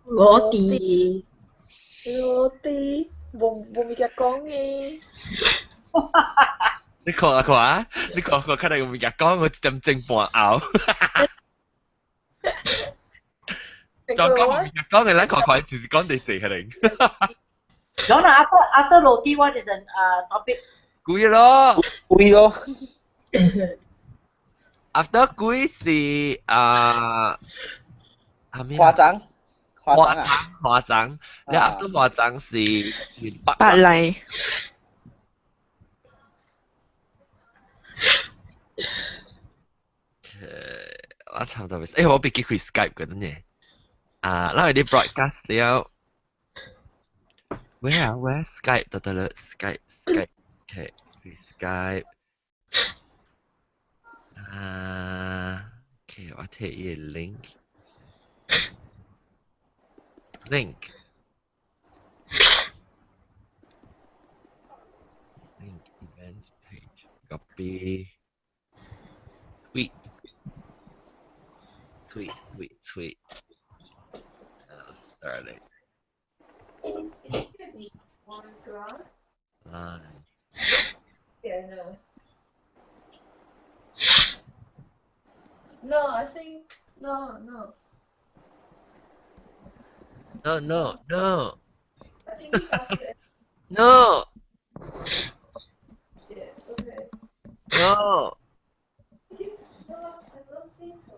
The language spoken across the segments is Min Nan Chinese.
我哋我哋無無物件講嘅。你看啊看啊，你看看，看到有物件講，我一點鐘半後。就講物件講嘅，咱看看就是講得濟可能。 No, no, after roti, what is the topic? 貴咯，貴咯。 After 貴是啊，係咩？誇張，誇張啊！誇張，你 after 誇張是百麗。我差不多，誒，我別記開 Skype 嗰陣呢。啊，咱有啲 broadcast 了。Where 啊？Where Skype 得得了，Skype Skype，OK，開 Skype。啊，OK，我睇伊個 link。Link events page copy tweet tweet tweet tweet start it. One glass. Line. Yeah, I know. No, I think no, no. No, no, no. I think it's after. No. Yeah, okay. No. No, I don't think so.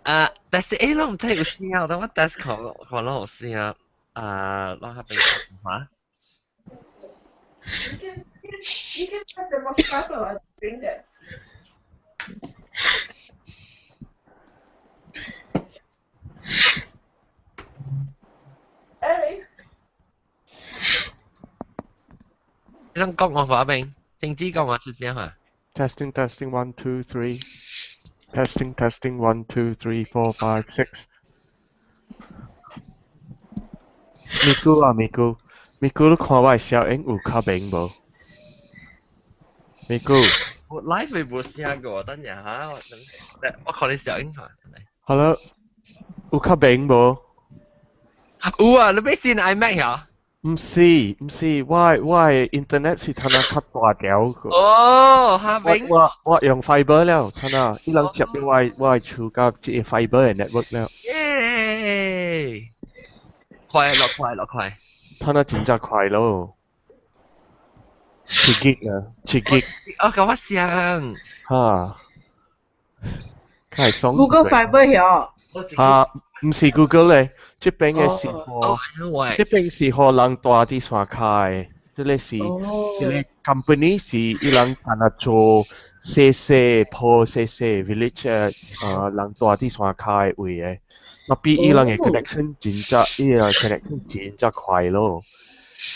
啊，但是誒，我唔知有聲，等我 test 看看攏有聲。啊，我下邊嚇。 You can have the Moscato and drink that. Eric, 你攏講我話邊？停止講我出聲嚇。 Testing, testing, one, two, three. Testing, testing, one, two, three, four, five, six. 咪姑啊咪姑，咪姑，你看我的小影有較明無？咪姑，我 live 會無聲個，等陣嚇，我等我看你小影看。好了，有較明無？有啊，你欲新 iMac 呀？毋是毋是，我的 internet 是睇下較大條。哦，哈明。我用 fiber 了，睇下，伊人接入我的厝佮這個 fiber 的 network 了。耶！快樂快樂快！睇下真正快咯，7 G 啊，7 G。哦，咁我想。哈，較會爽。 Google Fiber 曉。啊，毋是 Google 咧，這邊的是予，這邊是予人住佇山跤的，這个是，這个 company 是伊人干焦做細細鋪細細 village 人住佇山跤的位的，那比伊人的 connection 真正，伊個 connection 真正快咯。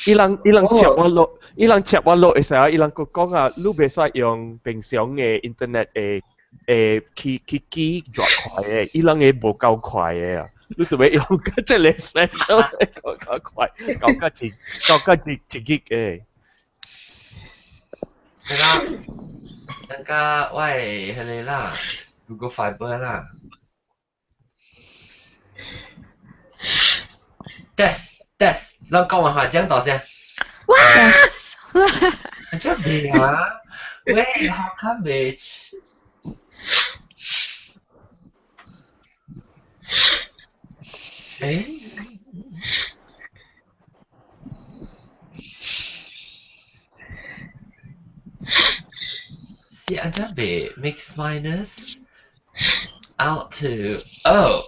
伊人接我落，伊人接我落的時候，伊人閣講啊，你袂使用平常的 internet 的。去機偌快的，伊人的無夠快的啊！你就欲用較這个 special 的較快，夠較一夠較一一 G 的。那個那個喂，彼個啦，Google Fiber 啦。Test test，咱講完話講大聲。哇！這袂啊？喂，how come bitch？誒？是按怎袂 mix minus out to oh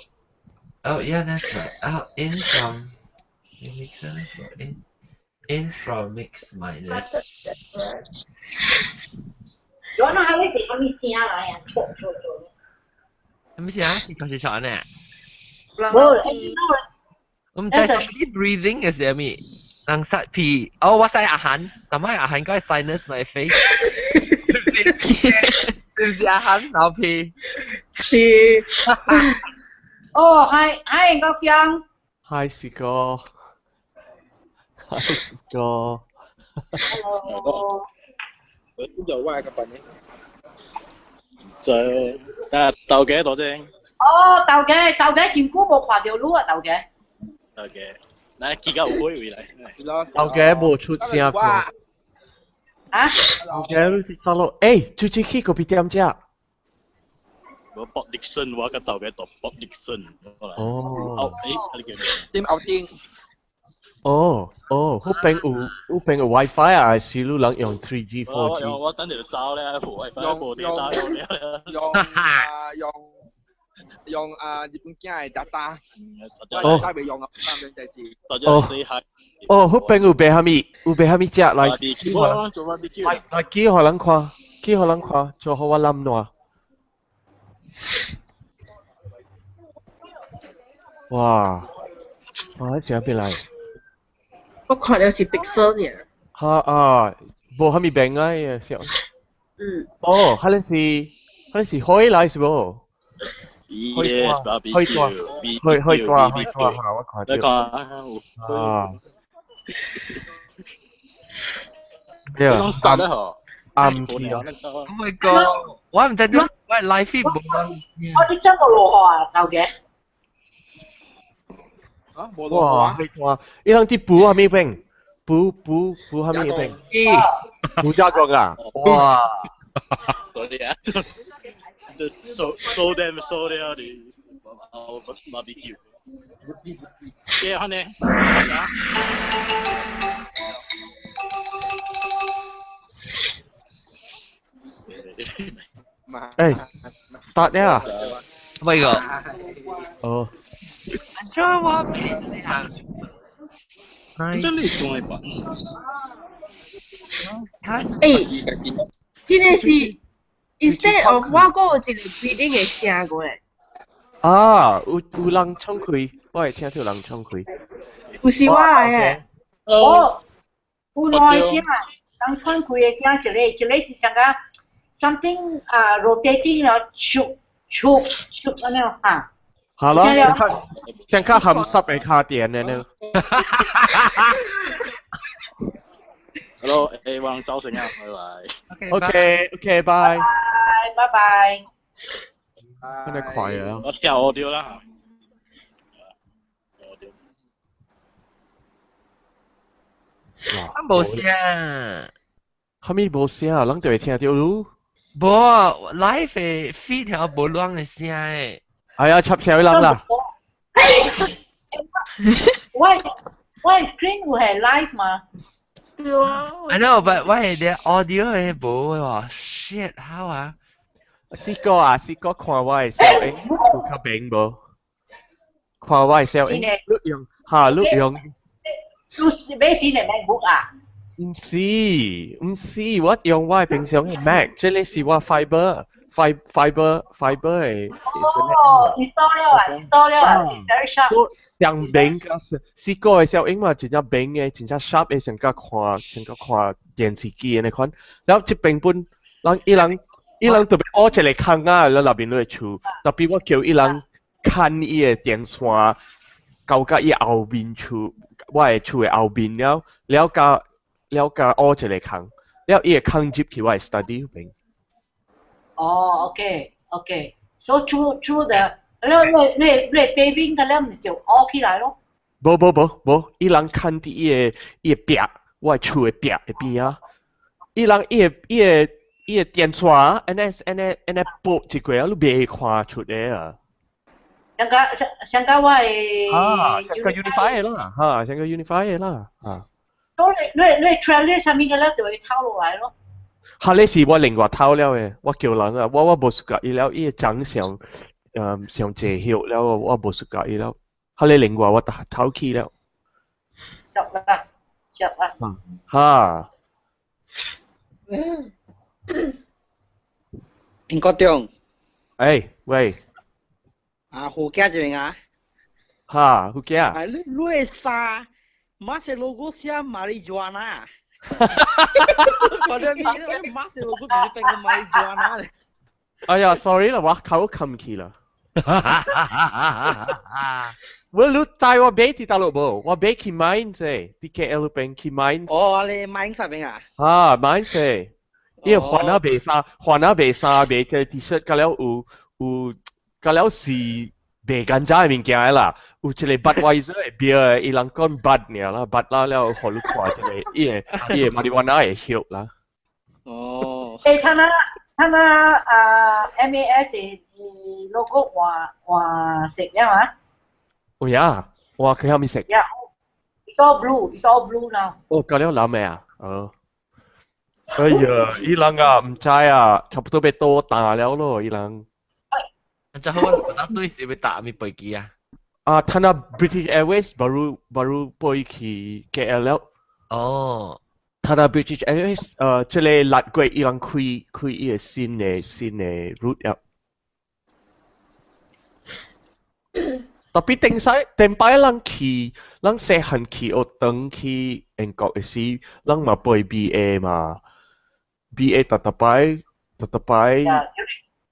oh yeah, that's right, out in from mix in in from mix minus。有那還是啥物聲來啊？錯錯錯！啥物聲？你講是啥呢？無，我毋知你 breathing 嘅是啥物？人塞屁，哦，我知阿韓，但係阿韓該 sinus my face，是唔是阿韓流屁？是。哦，係係我講。 Hi 四哥，Hi 四哥。 Hello。有我個朋友。就啊，豆家多正。哦，豆家豆家真久無看著你啊，豆家。OK，來記個有會回來。後嘅無出聲。啊？後嘅你佇走路，欸，出去去咖啡店食。我 Bob Dixon，我個頭嘅讀 Bob Dixon。哦。哦，欸，你叫咩？點牛丁？哦哦，嗰邊有嗰邊有 WiFi 啊，還是你人用 3G、4G？我等陣就走咧，無 WiFi 無電打用咧。用啊用用啊日本囝的 data。哦。帶未用啊，三樣代志。哦。哦，嗰邊有賣啥物？有賣啥物食來？做 barbecue。來來，寄予人看，寄予人看，做予我諗爛。哇！哇！這邊來？我看到是 pixel 爾。哈啊！無啥物變啊，伊個相。嗯。哦，可能是可能是海來是無？ Yes, 海大，海海大，海大哈！我看到。啊。對啊。暗去啊！Oh my god！我毋知點，我 live feed 無啊。我你真無落雨啊，頭家。啊，無落雨哇！哇！伊人佇補啥物邊？補補補啥物邊？補加工啊！哇！ Sorry 啊，just show show them show them 啲 barbecue。嘅可能啊。欸，start 了。咪個。哦。怎我變啊？真係仲係笨。欸，這個是 instead of 我閣有一個 breathing 的聲過來。啊，有有人衝開，我會聽到人衝開。有是我來的。哦，有兩個聲，人喘氣的聲，一個一個是像個 something 啊 rotating 了，咻咻咻按呢哈。好啦，像較鹹濕的卡電的呢。 Hello，誒，我走先啊，拜拜。 OK，OK，拜。拜拜。真係快啊！我跳我掉啦。啊，無聲。啥物無聲啊？人就會聽著嚕。無，live 的 feed 條無亂的聲誒。哎呀，插聲人啦。我我 screen 有係 live 嘛？對啊。 I know, but 我係啲 audio 係無喎。Shit, how 啊？四哥啊，四哥看我的小影有較明無？看我的小影，你用哈，你用。你是買新的 MacBook 啊？毋是，毋是，我用我的平常的 Mac，這個是我 fiber fiber fiber 的。哦，install 了啊，install 了啊，it's very sharp。上明個是四個的小影嘛，真正明的，真正 sharp 的，上較看上較看電視機的那款。然後這邊本人伊人。伊人特別學一個空啊，咧內面落厝，特別我叫伊人牽伊的電線，交甲伊後面厝，我的厝的後面了，了甲了甲學一個空，了伊會空入去我的 study 邊。哦，OK，OK，so through through the，了你你你背面個了，毋是就學起來咯？無無無無，伊人牽佇伊的伊的壁，我的厝的壁的邊啊，伊人伊的伊的。伊個電線按呢按呢按呢撥一過啊，你袂看出來啊。上個上上個我的啊，上個 Unify 啦，哈，上個 Unify 啦，啊。都你你你 trailer 上面個咧就會偷落來咯。哈，你是我另外偷了的，我叫人啊，我我無喜歡伊了，伊的長相，嗯，上濟葉了，我無喜歡伊了。哈，你另外我偷去了。熟啦，熟啦。哈。林國忠。欸，喂。啊，胡家這邊啊。哈，胡家。啊，你你的衫，馬是 logo 寫 marijuana。我哋咪馬是 logo 直接變個 marijuana 咧。哎呀，sorry 啦，我口冚去啦。我你知我買佇倒落無？我買去 Mines 誒，佇 KL 邊去 Mines。哦，你 Mines 邊啊？啊，Mines 誒。伊個換啊賣衫，換啊賣衫賣個 T 恤，甲了有有，甲了是賣甘蔗的物件啦，有一個 Budweiser 的 beer，伊人講 Bud 爾啦，Bud 啦了，予你看這個，伊個 marijuana 的葉啦。哦。欸，他那啊 MAS 的 logo 換換色了啊？有呀，哇，佢啥物色？ Yeah, it's all blue. It's all blue now. 哦，搞了藍的啊，哦。哎呀，伊人啊，毋知啊，差不多欲倒彈了咯，伊人。就好，我對是欲搭啥物飛機啊？啊，他那 British Airways baru baru 飛去 KL 了。哦。他那 British Airways，這个6月伊人開開伊个新的 route 了。特別頂使頂擺人去，人細漢去學堂去英國的時，人嘛飛 BA 嘛，BA 逐逐擺逐逐擺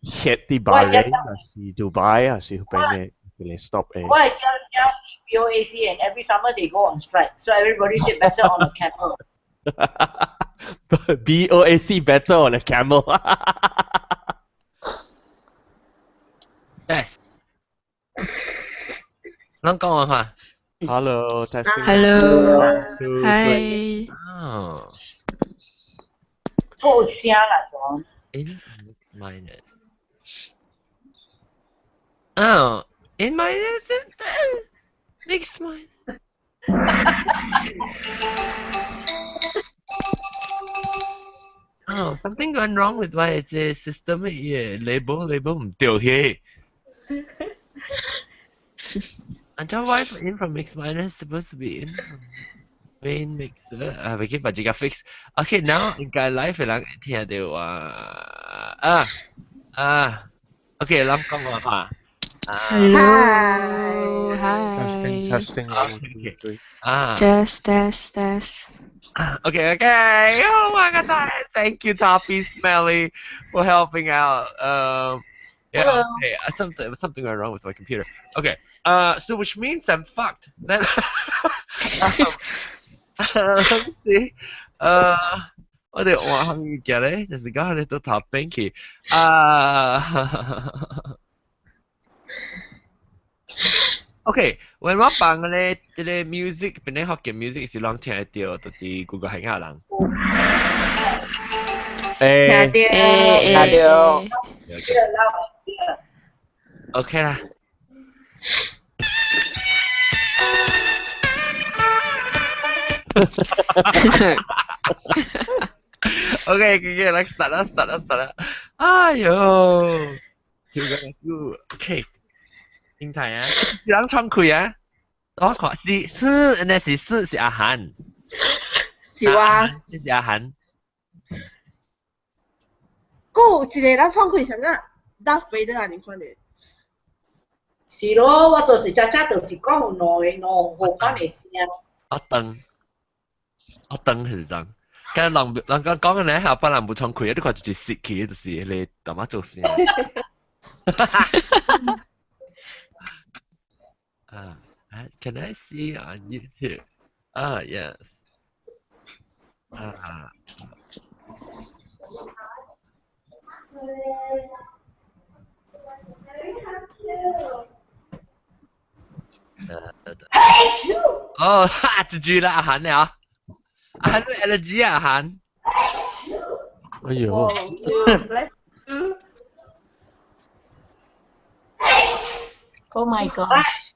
歇佇巴林，還是杜拜，還是彼邊的一个 stop 的。我的囝寫是 BOAC and every summer they go on strike, so everybody sit better on a camel. BOAC better on a camel. Yes. 咱講完話。 Hello, testing. Hello. One, two, three. Hi. 哦。好聲啦，仲。 In mix minus. Oh, in minus mix minus. Oh, something going wrong with my system. Yeah, label label 唔對去。Until why in from mix minus supposed to be in from main mixer 啊，未記把這個 fix。Okay, now 應該 live 的人聽到啊啊啊。Okay, 咱講話。 Hello. Testing, Hi. testing, one, two, three. 啊。 Test, test, test. Okay. Oh my God. Thank you, Toppy Smelly, for helping out. Yeah, Hello. okay. Something went wrong with my computer. Okay. So which means I'm fucked. Then, let me see. 我哋話物件咧，就是講你都頭邊去。啊。OK，when 我放咧，這個 music 本來學嘅 music 是攏聽得到，就是 Google 係亞人。欸，聽到。欸聽到。 OK 啦。OK，OK，來 start 啦，start 啦，start 啦。哎呦，跳個 OK，英台啊，人創開啊，我看是是，那是是是阿韓，是我。是阿韓。閣有一個人創開啥物？打飛的啊！你看的。是咯，我就是早早就是講有兩個兩個款的聲。我等，我等是真。跟人人講講嘅咧，下班人無創開，你看就是死去，就是迄個淡仔做聲。啊，Can I see on YouTube? 啊，yes。啊。哦，哈，這句啦，阿韓了，阿韓有 allergy 啊，阿韓。哎呦。 Bless you. Oh my gosh！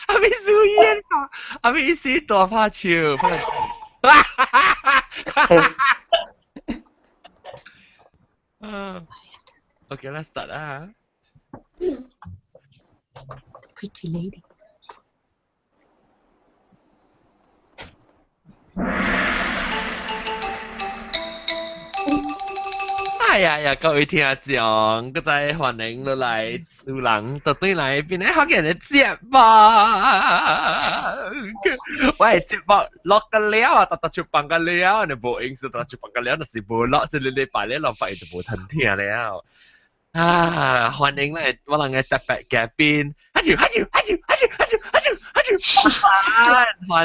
阿咪输烟啊，阿咪一時大拍手，拍。Okay, let's start 啦。 Pretty lady。哎呀呀，各位聽眾，閣再歡迎落來有人就對來邊咧福建的節目，我的節目錄個了啊，逐逐就放個了，你無閒時逐逐放個了，若是無錄，這個禮拜咧，浪費就無通聽了。啊，歡迎來我人的特別嘉賓，哈啾哈啾哈啾哈啾哈啾哈啾哈啾，歡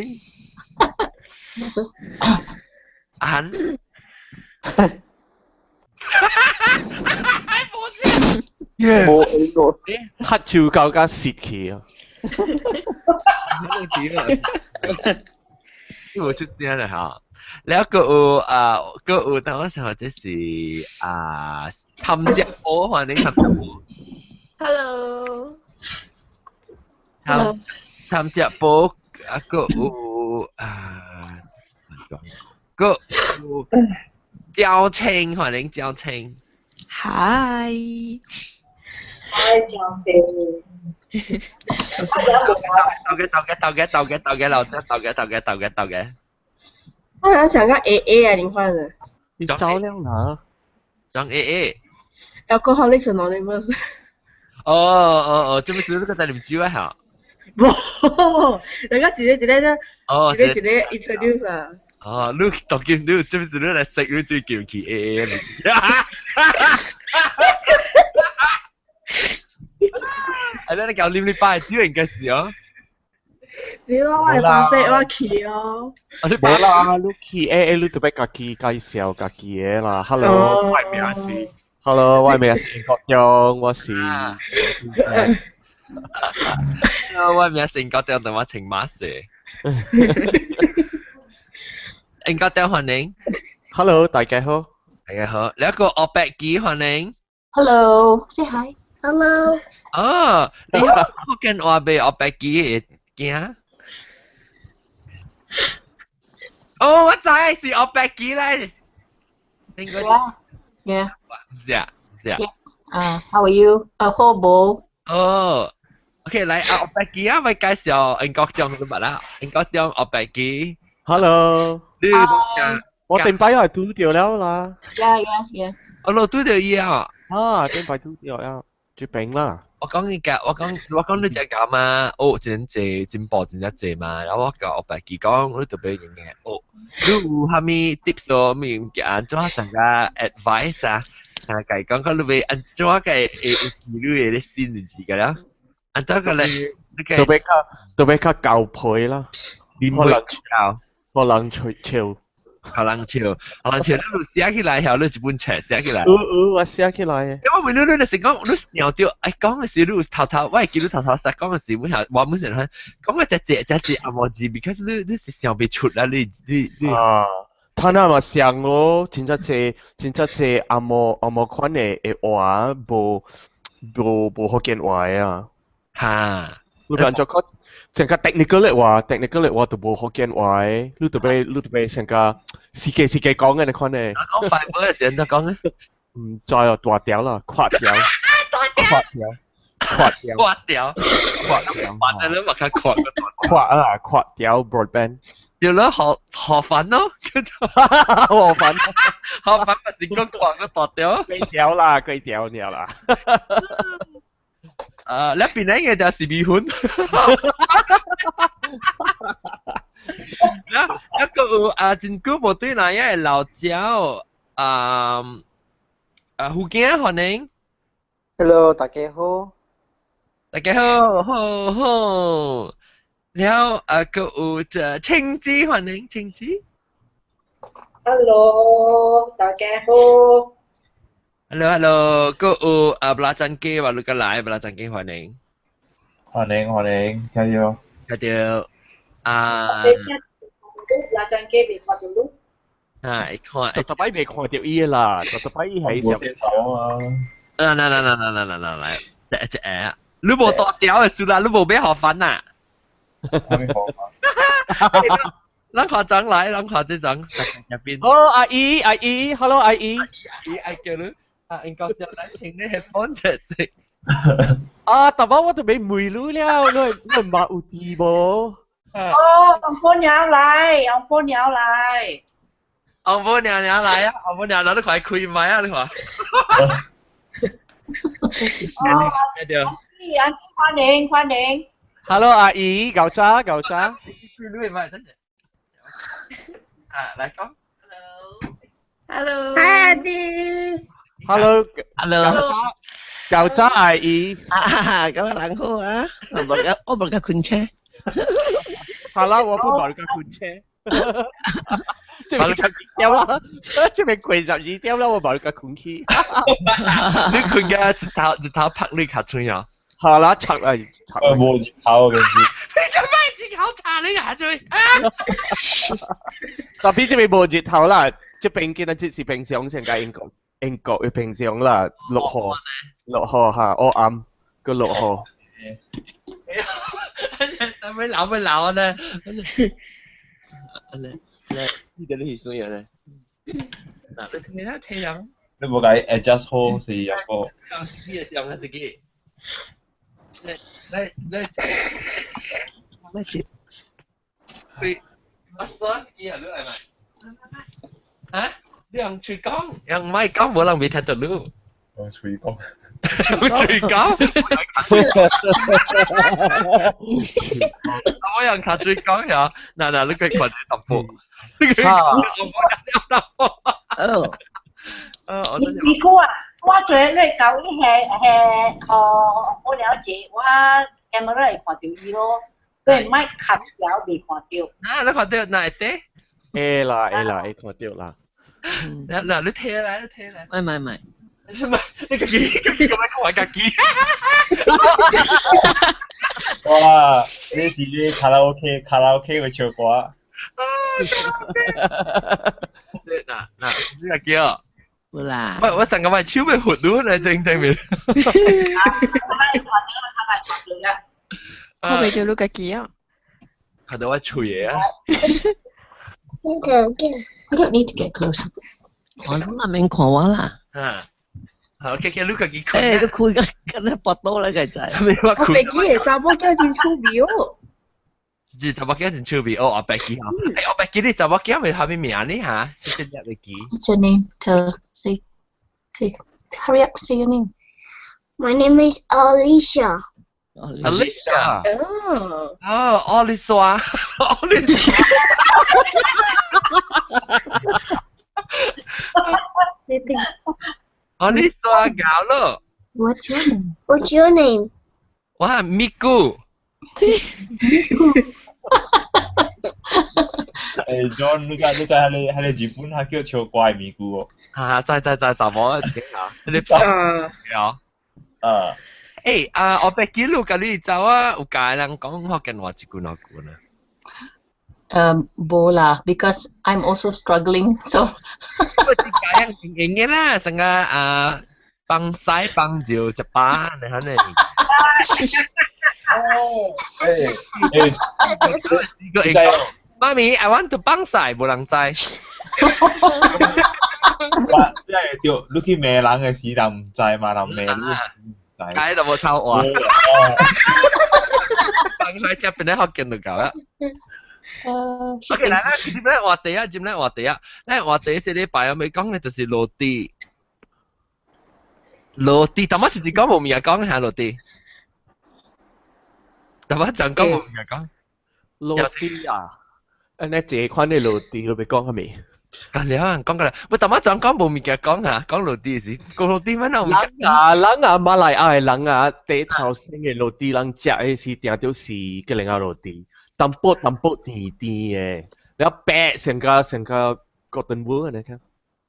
迎。啊？哈哈哈！哈哈！冇黑照夠加蝕氣啊！點啊？冇出聲啦嚇。แล้วก็有啊，ก็有當時或者是啊，氹只波歡迎氹只波。 Hello。氹氹只波啊，個有啊，個有焦青，歡迎焦青。 Hi。 Hi，焦青。豆嘅豆嘅豆嘅豆嘅豆嘅老隻豆嘅豆嘅豆嘅豆嘅。我想想個 AA 啊，你換了。你走了哪？裝 AA。 Alcoholics Anonymous。哦哦哦，這不是那個在啉酒啊？嚇。無，人家一個一個啫，哦，一個一個 introduce 啊。哦，你當見你這不是你來識你最叫去 AA。啊！你教啉你擺酒應該是哦。是咯，我會發白我去哦。無啦，你去 AA 你特別家己介紹家己的啦。Hello，我名是 Hello，我名是國陽，我是。我名是國陽，同我請馬蛇。應該點歡迎？Hello，大家好。大家好，你一個阿伯機歡迎。 Hello，say hi。Hello。哦，你福建話俾阿伯機會驚？哦，我知是阿伯機咧。應該。 Yeah. 唔是啊，唔是啊。 Yes. 啊，How are you？啊，好無。哦。OK，來阿伯機啊，咪介紹英國中都捌啦，英國中阿伯機。 Hello。你我頂擺又係拄著了啦。 Yeah. 我老拄著伊啊。啊，頂擺拄著了，這邊啦。我講你講，我講我講你只講嘛，哦，真濟進步真正濟嘛，然後我甲阿伯機講，你特別用嘅，哦，你有啥物 tips 哦，物物件按怎上個 advice 啊？啊，家講講你欲按怎個會會記錄的新日子個了？按怎個咧？特別較厚皮啦，可能笑，可能笑，可能笑，可能笑，你寫起來後，你一本冊寫起來。有有，我寫起來。因為問你，你就是講，你想到，哎，講的時你有頭頭，我會記你頭頭實講的時，我想我本身講個只只只只阿毛字，because 你你是想袂出啦，你你你。啊，他那嘛想哦，真正濟真正濟阿毛阿毛款的的話，無無無福建話的啊。哈。你感覺較成個 technical 的話，technical 的話就無福建話的，你特別你特別成個自己自己講的那款的。講快冇嘅時陣講咧。唔知啊，大條啦，闊條，闊條，闊條，闊條，闊條，闊啊！你嘛較闊個闊啊，闊條 broadband。對咯，何何粉咯，何粉，何粉咪是講闊個大條。幾條啦，幾條了啦。啊，你邊個就是米粉。一個有啊，真久無對來個老椒啊啊，福建歡迎。 Hello，大家好。大家好，好好。然後啊，個有這青子歡迎青子。 Hello，大家好。 Hello hello，個有啊布拉珍基話你個來布拉珍基歡迎。歡迎歡迎，聽到。聽到啊。你布拉珍基未看到你？啊，會看。特特擺未看到伊啦，特特擺伊係無線頭啊嘛。嗱嗱嗱嗱嗱嗱嗱嗱，一隻你無大條的事啦，你無欲學煩啊？咱看張來，咱看這張入邊。哦，阿姨，阿姨，Hello，阿姨。阿姨，愛叫你，啊，應該叫來聽你 headphone 才是。啊，特擺我都未問你了，你你嘛有佇無？哦，紅婆娘來，紅婆娘來。紅婆娘娘來啊！紅婆娘娘，你快開麥啊！你看。哦，阿姨，歡迎歡迎。 Hello，阿姨，牛渣牛渣。你咪等陣。啊，來講。 Hello。Hi，阿弟。 Hello。Hello。牛渣阿姨。啊，咁啊，人好啊，我無甲我無甲困車。好啦，我不無甲困車。這邊12點啦，這邊過12點啦，我無你困去。你困嘅一頭一頭拍你卡嘴啊！好啦，拆啊！我無日頭嘅。你做咩一口茶你牙嘴？特別這邊無日頭啦，這邊今日這是平常先個英國英國嘅平常啦，落雨落雨嚇，黑暗個落雨。係咪鬧咪鬧呢？咧，呢個你是啥咧？嗱，你聽下聽人。你無共伊 adjust 好是一個。用自己用自己。你你你，你接。佢阿嫂自己啊，你嚟咪？啊？你用嘴講，用咪講，無人未聽到你。用嘴講。用嘴講。我用卡嘴講呀，嗱嗱，你佢群你答覆，你佢我冇答覆。哦。你你估啊，我做你舊伊係係哦，我了解，我 camera 會看到伊咯，佢唔係冚條未看到。啊，你看到哪會得？會啦會啦，會看到啦。嗱嗱，你聽來，你聽來。唔係唔係。唔係，你家己家己咁樣講家己。哇！你是你卡拉 OK 卡拉 OK 嘅唱歌。嗱嗱，你個叫？冇啦。喂，我成個咪超咩活到你正正面。睇看到啦。看袂到你家己啊？看到我嘴嘢啊！ Okay, okay. I don't need to get close. 看你嘛免看我啦。啊。好，嘅嘅，你家己看。誒，你開個跟你搏刀啦，個仔。我白記的查某囝真趣味哦。這查某囝真趣味哦，阿白記吼。哎，阿白記你查某囝咪蝦米名呢嚇？這這粒會記。 What's your name? Tell say, say, hurry up, say your name. My name is Alicia. Alicia。哦。哦，奧利索，奧利索。奧利索搞咯。 What's your name? What's your name? 我係咪姑。咪姑。誒，John，你知你知喺你喺你日本，佢叫超怪咪姑哦。啊，知知知，查某一個啊，你拍啊。啊。誒啊！我白記錄甲你走啊，有教人講福建話一句兩句呢。 無啦，because I'm also struggling, so. 我是教人用嘅啦，成個啊幫西幫照一把，你可能。哦，誒誒，個媽咪，I want to 幫西，無人知。我即係叫你去罵人嘅時，人唔知嘛，人罵你唔知。解就冇臭話。幫西食邊咧福建就夠啦。OK，來啦，接咧話題啊，接咧話題啊，咧話題這禮拜我未講嘅就是落地，落地，但我直接講無物講下落地，但我講講無物講。落地啊！安尼這款的落地，你欲講啥物？啊，了人講過啦，我但我講講無物件講下，講落地是講落地，乜人人啊，人啊，馬來亞的人啊，第頭先的落地，人食的是定著是吉蘭仔落地。淡薄淡薄甜甜的，了白成個成個 cotton wool 你看。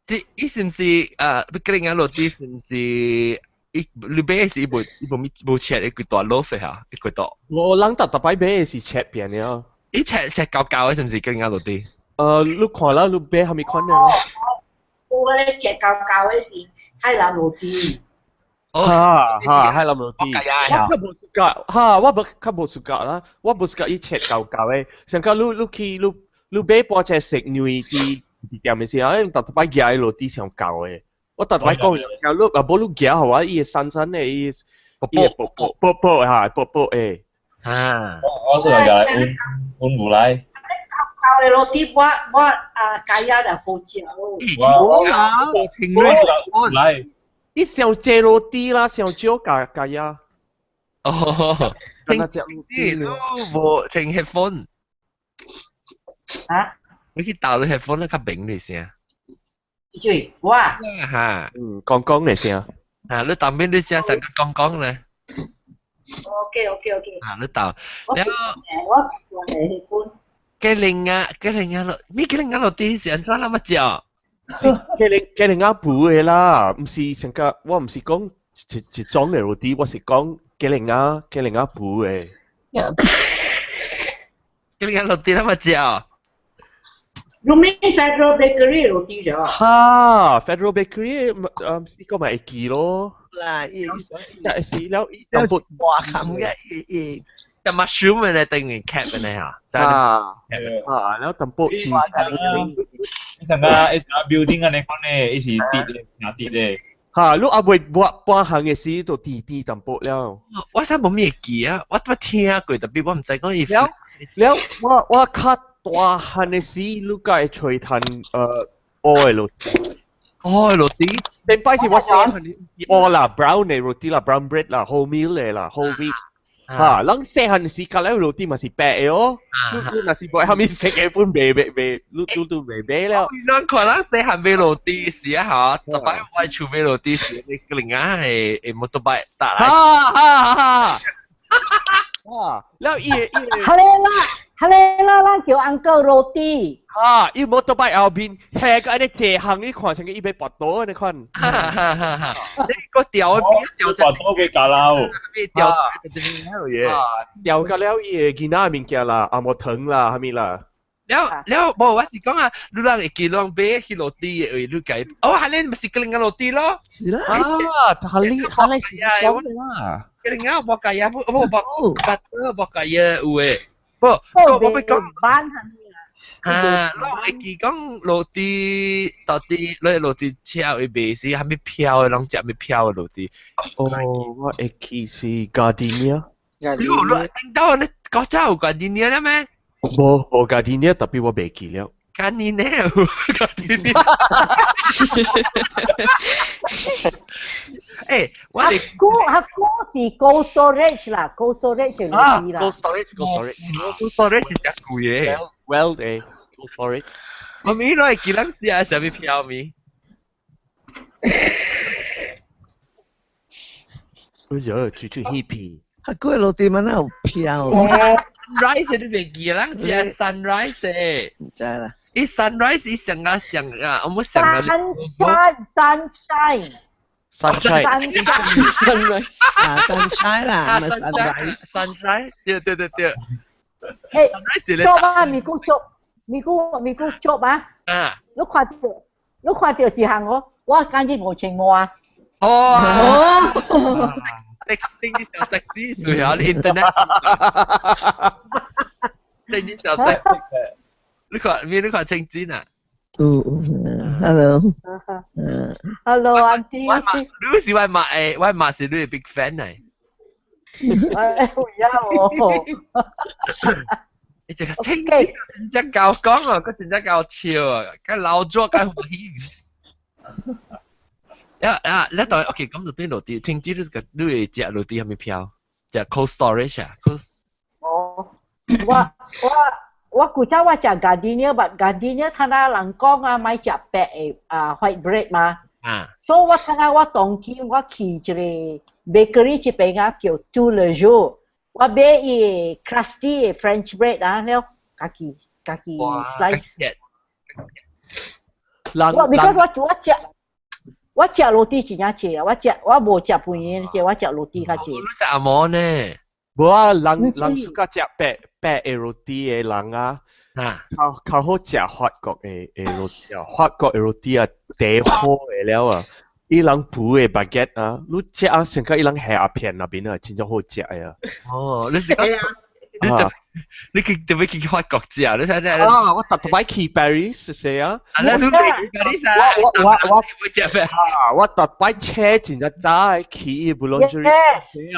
這伊是毋是啊？吉蘭仔落地是毋是？伊你買是伊無伊無無切一個大 loaf 嚇，一個大。我人逐逐擺買的是切片的。伊切切厚厚的，是毋是吉蘭仔落地？你看啦，你買蝦米款的咯？我咧切厚厚的是海南落地。哈哈，海南落地。我較無 suka，哈，我無較無 suka 啦，我無 suka 伊切厚厚的。上個你你去你你買半隻食牛佇店的時候，逐逐擺夾的落地上厚的。我逐擺講，你若無你夾予我，伊會散散的，伊伊會薄薄薄薄哈，薄薄的。啊！我是來個阮阮無來。厚的落地，我我啊雞仔就好食咯。我啦，我來。你上濟落地啦，上少加加呀。哦，聽你都無穿 headphone。啊？你去鬥你 headphone 咧較明你聲。對，我。嚇。嗯，講講你聲。啊，你當邊你聲成個講講咧。 OK OK OK。啊，你鬥。我我係 headphone。雞零啊，雞零啊落，咩雞零啊落啲是按怎那麼食？是雞零雞零仔補的啦，毋是上個，我毋是講一一種的 roti，我是講雞零仔雞零仔補的。雞零仔 roti 那麼食？ You mean Federal Bakery roti 咗？哈，Federal Bakery 呢個咪會記咯。啦，伊是了，伊淡薄大冚嘅，伊伊。就 mushroom 嘅定係 cap 嘅嚇。啊啊，了淡薄。你上個一個 building 安尼款咧，伊是跌的，拿跌的。哈，你阿未抹半行嘅時就甜甜淡薄了。我真無咩記啊，我捌聽過，特別我毋知講伊。了了，我我較大漢嘅時，你才會揣趁烏的 roti。烏的 roti？頂擺是我細漢烏啦，brown 的 roti 啦，brown bread 啦，wholemeal 的啦，whole wheat。哈，咱細漢時較了 roti 嘛是白的哦。你你若是無蝦米色的，本袂袂袂，你你都袂買了。咱看咱細漢買 roti 時啊，嚇，特擺我厝買 roti 時，你另外係會摩托擺搭來。哈哈哈！哇，了伊伊。係啦，係啦，咱叫 uncle roti。啊，伊摩托擺後面，下個按呢坐行，你看成個伊欲跋倒按呢款。哈哈哈哈！你個掉邊掉跋倒嘅架樓。掉嘢。掉個了伊個囡仔物件啦，紅毛糖啦，啥物啦。了了，無我是講啊，你人會記攏買彼 roti 的位，你家哦，係你咪是個另個 roti 咯。是啦。啊，係你係你是講的啦。個另個無計啊，不不不，不無計啊，有的。不，我我欲講。班係咪啊，我會記講 roti 到底你 roti 車會賣是啥物飄的，攏食物飄的 roti。哦，我會記是 Gardenia。你你聽到你國家有 Gardenia 了咩？無無 Gardenia，特別我袂記了。 Gardenia Gardenia。誒，我哋姑阿姑是 Cold Storage 啦，Cold Storage 係 roti 啦。 Cold Storage，Cold Storage， Cold Storage 是食貴嘅。 Well 誒，Cold Storage。我咪攞嚟記咱食啥物飄咪？哎呀，嘴嘴耳皮。啊，嗰個 roti 嘛，哪有飄？Sunrise 你袂記，咱食 sunrise 誒。毋知啦。伊 sunrise 伊上啊上啊，我冇上啊。 Sunshine sunshine。 Sunshine sunrise 啊，sunshine 啦，唔係 sunrise。 sunshine，對對對對。誒，做啊，咪古做，咪古咪古做啊。啊。你看到，你看到一項我，我簡直無穿襪。哦。你你小 sexy 水啊！你 internet，你你小 sexy 你看，咩？你看清真啊？嗯，hello。 Hello, auntie。我媽，你是我媽誒，我媽是你的 big fan 嚟。哎，有哦。你這個清真真正夠講啊，佢真正夠笑啊，佢老作佢歡喜。啊啊！你當 OK，咁就變 roti，清真你個你會食 roti 係咪飄？食 cold storage 啊？cold 哦，我我我古早我食 Gardenia，but Gardenia 睇下人講啊，買食白的啊 white bread 嘛。啊。所以我睇下我當今我去一個 bakery 這邊啊，叫 Tous les jours，我買伊 crusty 的 French bread 啊，了家己家己 slice。我 because 我我食。我食 roti 真正濟啊！我食我無食飯的，我食 roti 較濟。你食阿毛呢？無啊，人人 suka 食白白的 roti 的人啊，較較好食法國的的 roti 啊，法國的 roti 啊，茶好的了啊，伊人煮的 baguette 啊，你食啊，成個伊人下阿片那邊啊，真正好食的啊。哦，你是講你特你去特別去法國食，你睇睇。啊，我特特擺去 Paris 是啊。啊，你去 Paris 啊？我我我我我特擺車真正早去 boulangerie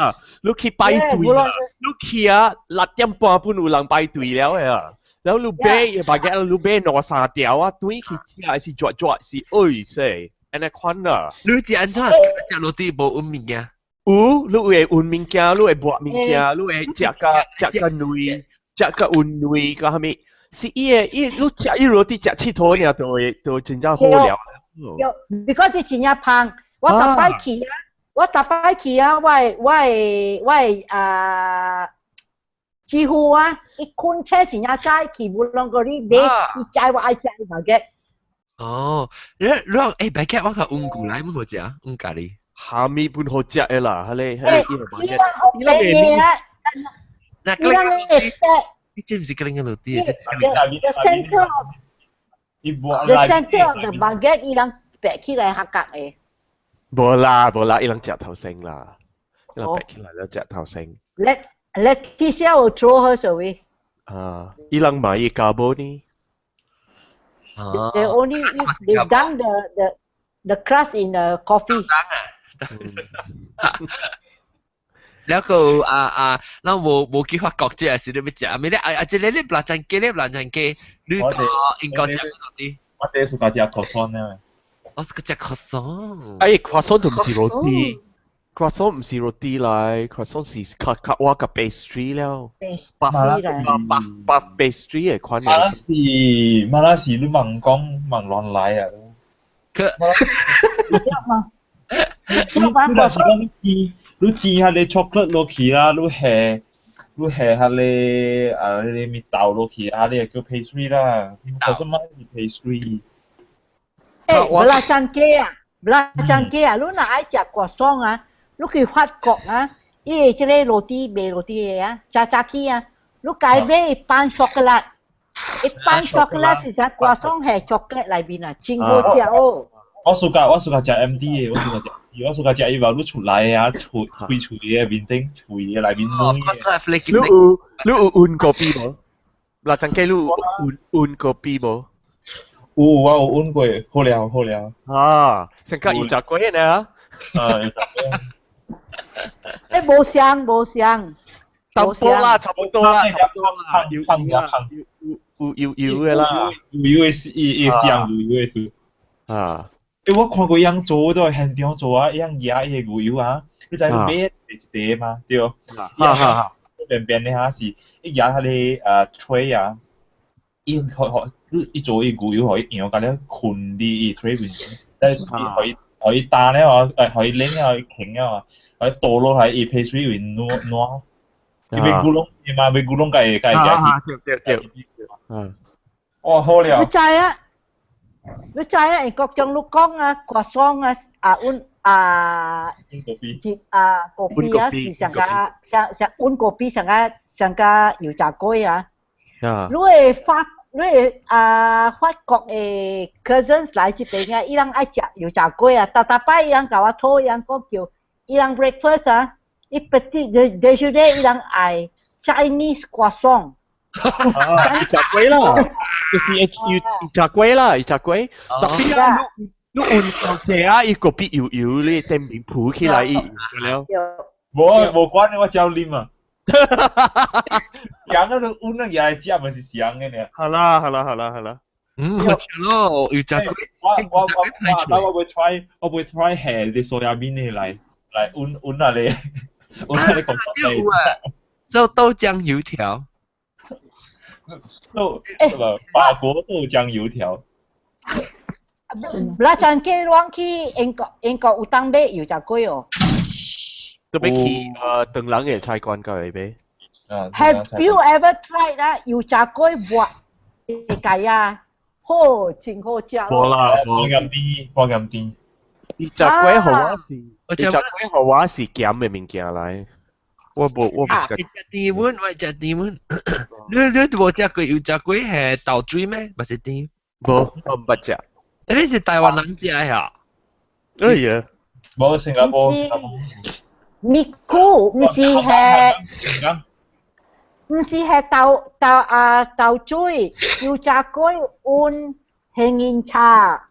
啊，你去排隊啊，你去啊6點半本有人排隊了的啊。然後你買伊 baguette，你買兩三條啊，轉去食是絕絕是，哎塞，按呢款啊。你食按怎？食 roti 無揾物件？有，你會揾物件，你會抹物件，你會食甲食甲軟，食甲溫軟，甲啥物？是伊個伊，你食伊 roti 食𨑨迌爾，就會就真正好了。有，because 是真正芳。我逐擺去啊，我逐擺去啊，我的我的我的啊，幾乎啊，伊困車真正早去，無論個你買，伊知我愛食 baguette。哦，你你誒 baguette 我較溫故來，冇好食，溫咖喱。蝦米本好食的啦，彼個伊人好便宜啊！那伊人會你知唔是格林個 roti？ The center of the baguette 伊人白起來較角的。無啦無啦，伊人食頭先啦，伊人白起來了食頭先。 Leticia will throw her away. 啊，伊人買伊加無呢？ They only eat, they dunk the crust in the coffee. 了個啊啊，咱無無去法國這是你欲食，啊咪咧啊啊，這个你白斬雞咧白斬雞，你到英國食嗰啲。我第一次食 croissant 咧。我是個食 croissant。哎，croissant 都唔是 roti，croissant 唔是 roti 來，croissant 是較較我個 pastry 了。白白白 pastry 的款。馬拉是馬拉是你問講問亂來啊。佢。你若是講你你煎彼个 chocolate 落去啦，你下你下彼个啊，彼个蜜豆落去，啊，你叫 pastry 啦，可是乜是 pastry？欸，布拉贊雞啊，布拉贊雞啊，你若愛食 croissant 啊，你去法國啊，伊的這個 roti 賣 roti 的啊，早早起啊，你該買一半 chocolate，一半 chocolate 是啥？croissant 係 chocolate 內面啊，真好食哦。我暑假食 MD 的，我暑假食，我暑假食伊話你出來啊，脆脆脆的面頂，脆的內面軟的。你有溫咖啡無？嗱，陣雞你有溫溫咖啡無？有，我有溫過，好了好了。啊，成個油炸粿呢？啊，油炸粿。欸，無相無相。差不多啦，差不多啦，差不多啦，油油有油油的啦，油油的是伊伊香油油的是。啊。欸，我看過伊做都係現場做啊，伊壓伊個牛油啊，你知買一塊嘛，對。哈哈哈。邊邊的哈是，伊壓彼个吹啊，伊予予伊做伊牛油，予伊揚甲了困佇伊吹面，再予伊予伊焦了啊，予伊冷了，予伊輕了啊，予伊倒落來伊皮水會軟軟。伊欲牛攏伊嘛欲牛攏共伊共伊壓去。對對對。嗯。哇，好了。你知啊？你知啊？英國像你講啊，croissant 啊，啊，阮啊，是啊，咖啡啊，是上個上上阮咖啡上個上個油炸粿啊。你會法，你會啊法國的 cousins 來這邊啊，伊人愛食油炸粿啊，逐逐擺伊人共我討，伊人講叫伊人 breakfast 啊，伊 petit déjeuner 伊人愛 Chinese croissant。油炸粿啦，就是油炸粿啦，油炸粿。特別啊，你你溫到這啊，伊個必油油你頂面浮起來，伊油了。無無關我照啉啊。香啊，你溫啊，也來食嘛是香的呢。好啦好啦好啦好啦。嗯，好食咯，油炸粿。我我我我會 try，我會 try 下啲 soya bean 的來來溫溫啊你，溫啊你講有啊，做豆漿油條。豆什麼法國豆漿油條？那陣雞攏去英國，英國有當買油炸粿哦。都欲去唐人的菜館到會買。 Have you ever tried 啦？油炸粿抹雞啊，好真好食。無啦，無咁甜，無咁甜。油炸粿予我是，油炸粿予我是鹹的物件來。我無我無食甜粉，我食甜粉。你無食過油炸粿係豆水咩？毋是甜？無，我毋捌食。你是台灣人食的嚇？哎呀，無新加坡，新加坡。米糊，毋是係，毋是係豆豆啊豆水，油炸粿溫杏仁茶。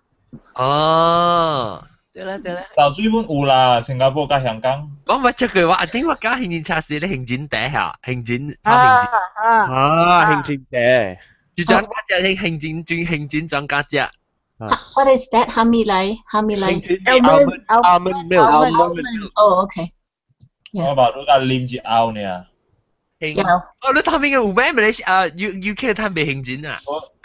哦。對啦對啦，豆水本有啦，新加坡佮香港。我捌食過，我一定我加杏仁茶是咧杏仁茶嚇，杏仁泡杏仁。啊，杏仁茶。就講我食杏仁專杏仁專家食。 What is that? 蝦米來？蝦米來？Almond almond milk. Almond. Oh, okay. 我把你共啉一拗呢。哦，你他們嘅有咩？咪你啊，U U K 他賣杏仁啊？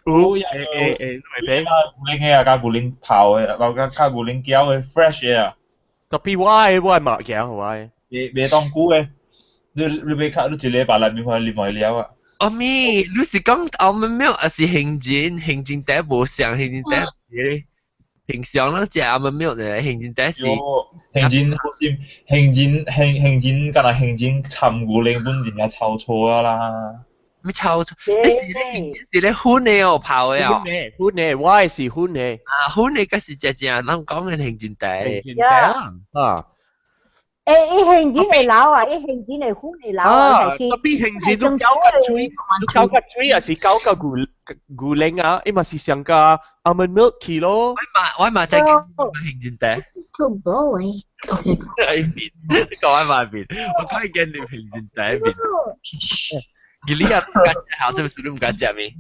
有，欸欸欸，咪俾。牛奶的啊，佮牛奶泡的，佮佮牛奶攪的 fresh 的啊。特別我的我的物件，我的。袂袂當久的。你你欲卡，你一禮拜內面可啉開了啊。阿咪，你是講 almond milk 還是杏仁？杏仁茶無像杏仁茶是平常咱食 almond milk 的杏仁茶是。杏仁好似杏仁杏杏仁，敢若杏仁摻牛奶本真正臭臭啊啦。咩臭臭？你是咧杏仁是咧粉的哦，泡的哦。粉的粉的，我的是粉的。啊，粉的才是正正咱講的杏仁茶。杏仁茶啊。欸，伊杏仁會流啊，伊杏仁會粉會流啊，啊，特別杏仁你攪個水，你攪個水也是攪個牛牛奶啊，伊嘛是上加 almond milk 去咯。我嘛知杏仁茶。 Too boy. Okay. 喺邊？你講喺埋邊？我講緊你杏仁茶喺邊？而你又唔敢食，好，這邊你唔敢食咩？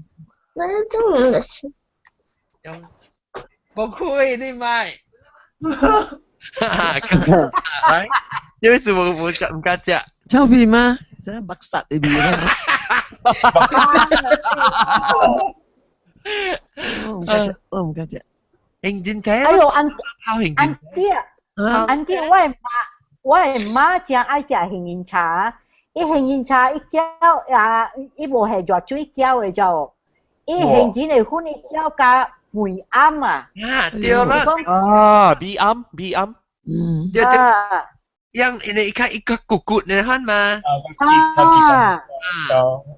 我都唔食。無開你買。來，這邊是無唔敢食。臭味嗎？這白殺的味啦。我唔敢食，我唔敢食。杏仁茶。哎喲，安安弟，安弟，我的媽真愛食杏仁茶。伊杏仁茶伊攪啊，伊無係熱水攪的就，伊杏仁的粉伊攪加梅餡啊。啊，對啦。啊，米餡米餡。嗯。對對。樣因為伊較伊較骨骨的款嘛。啊。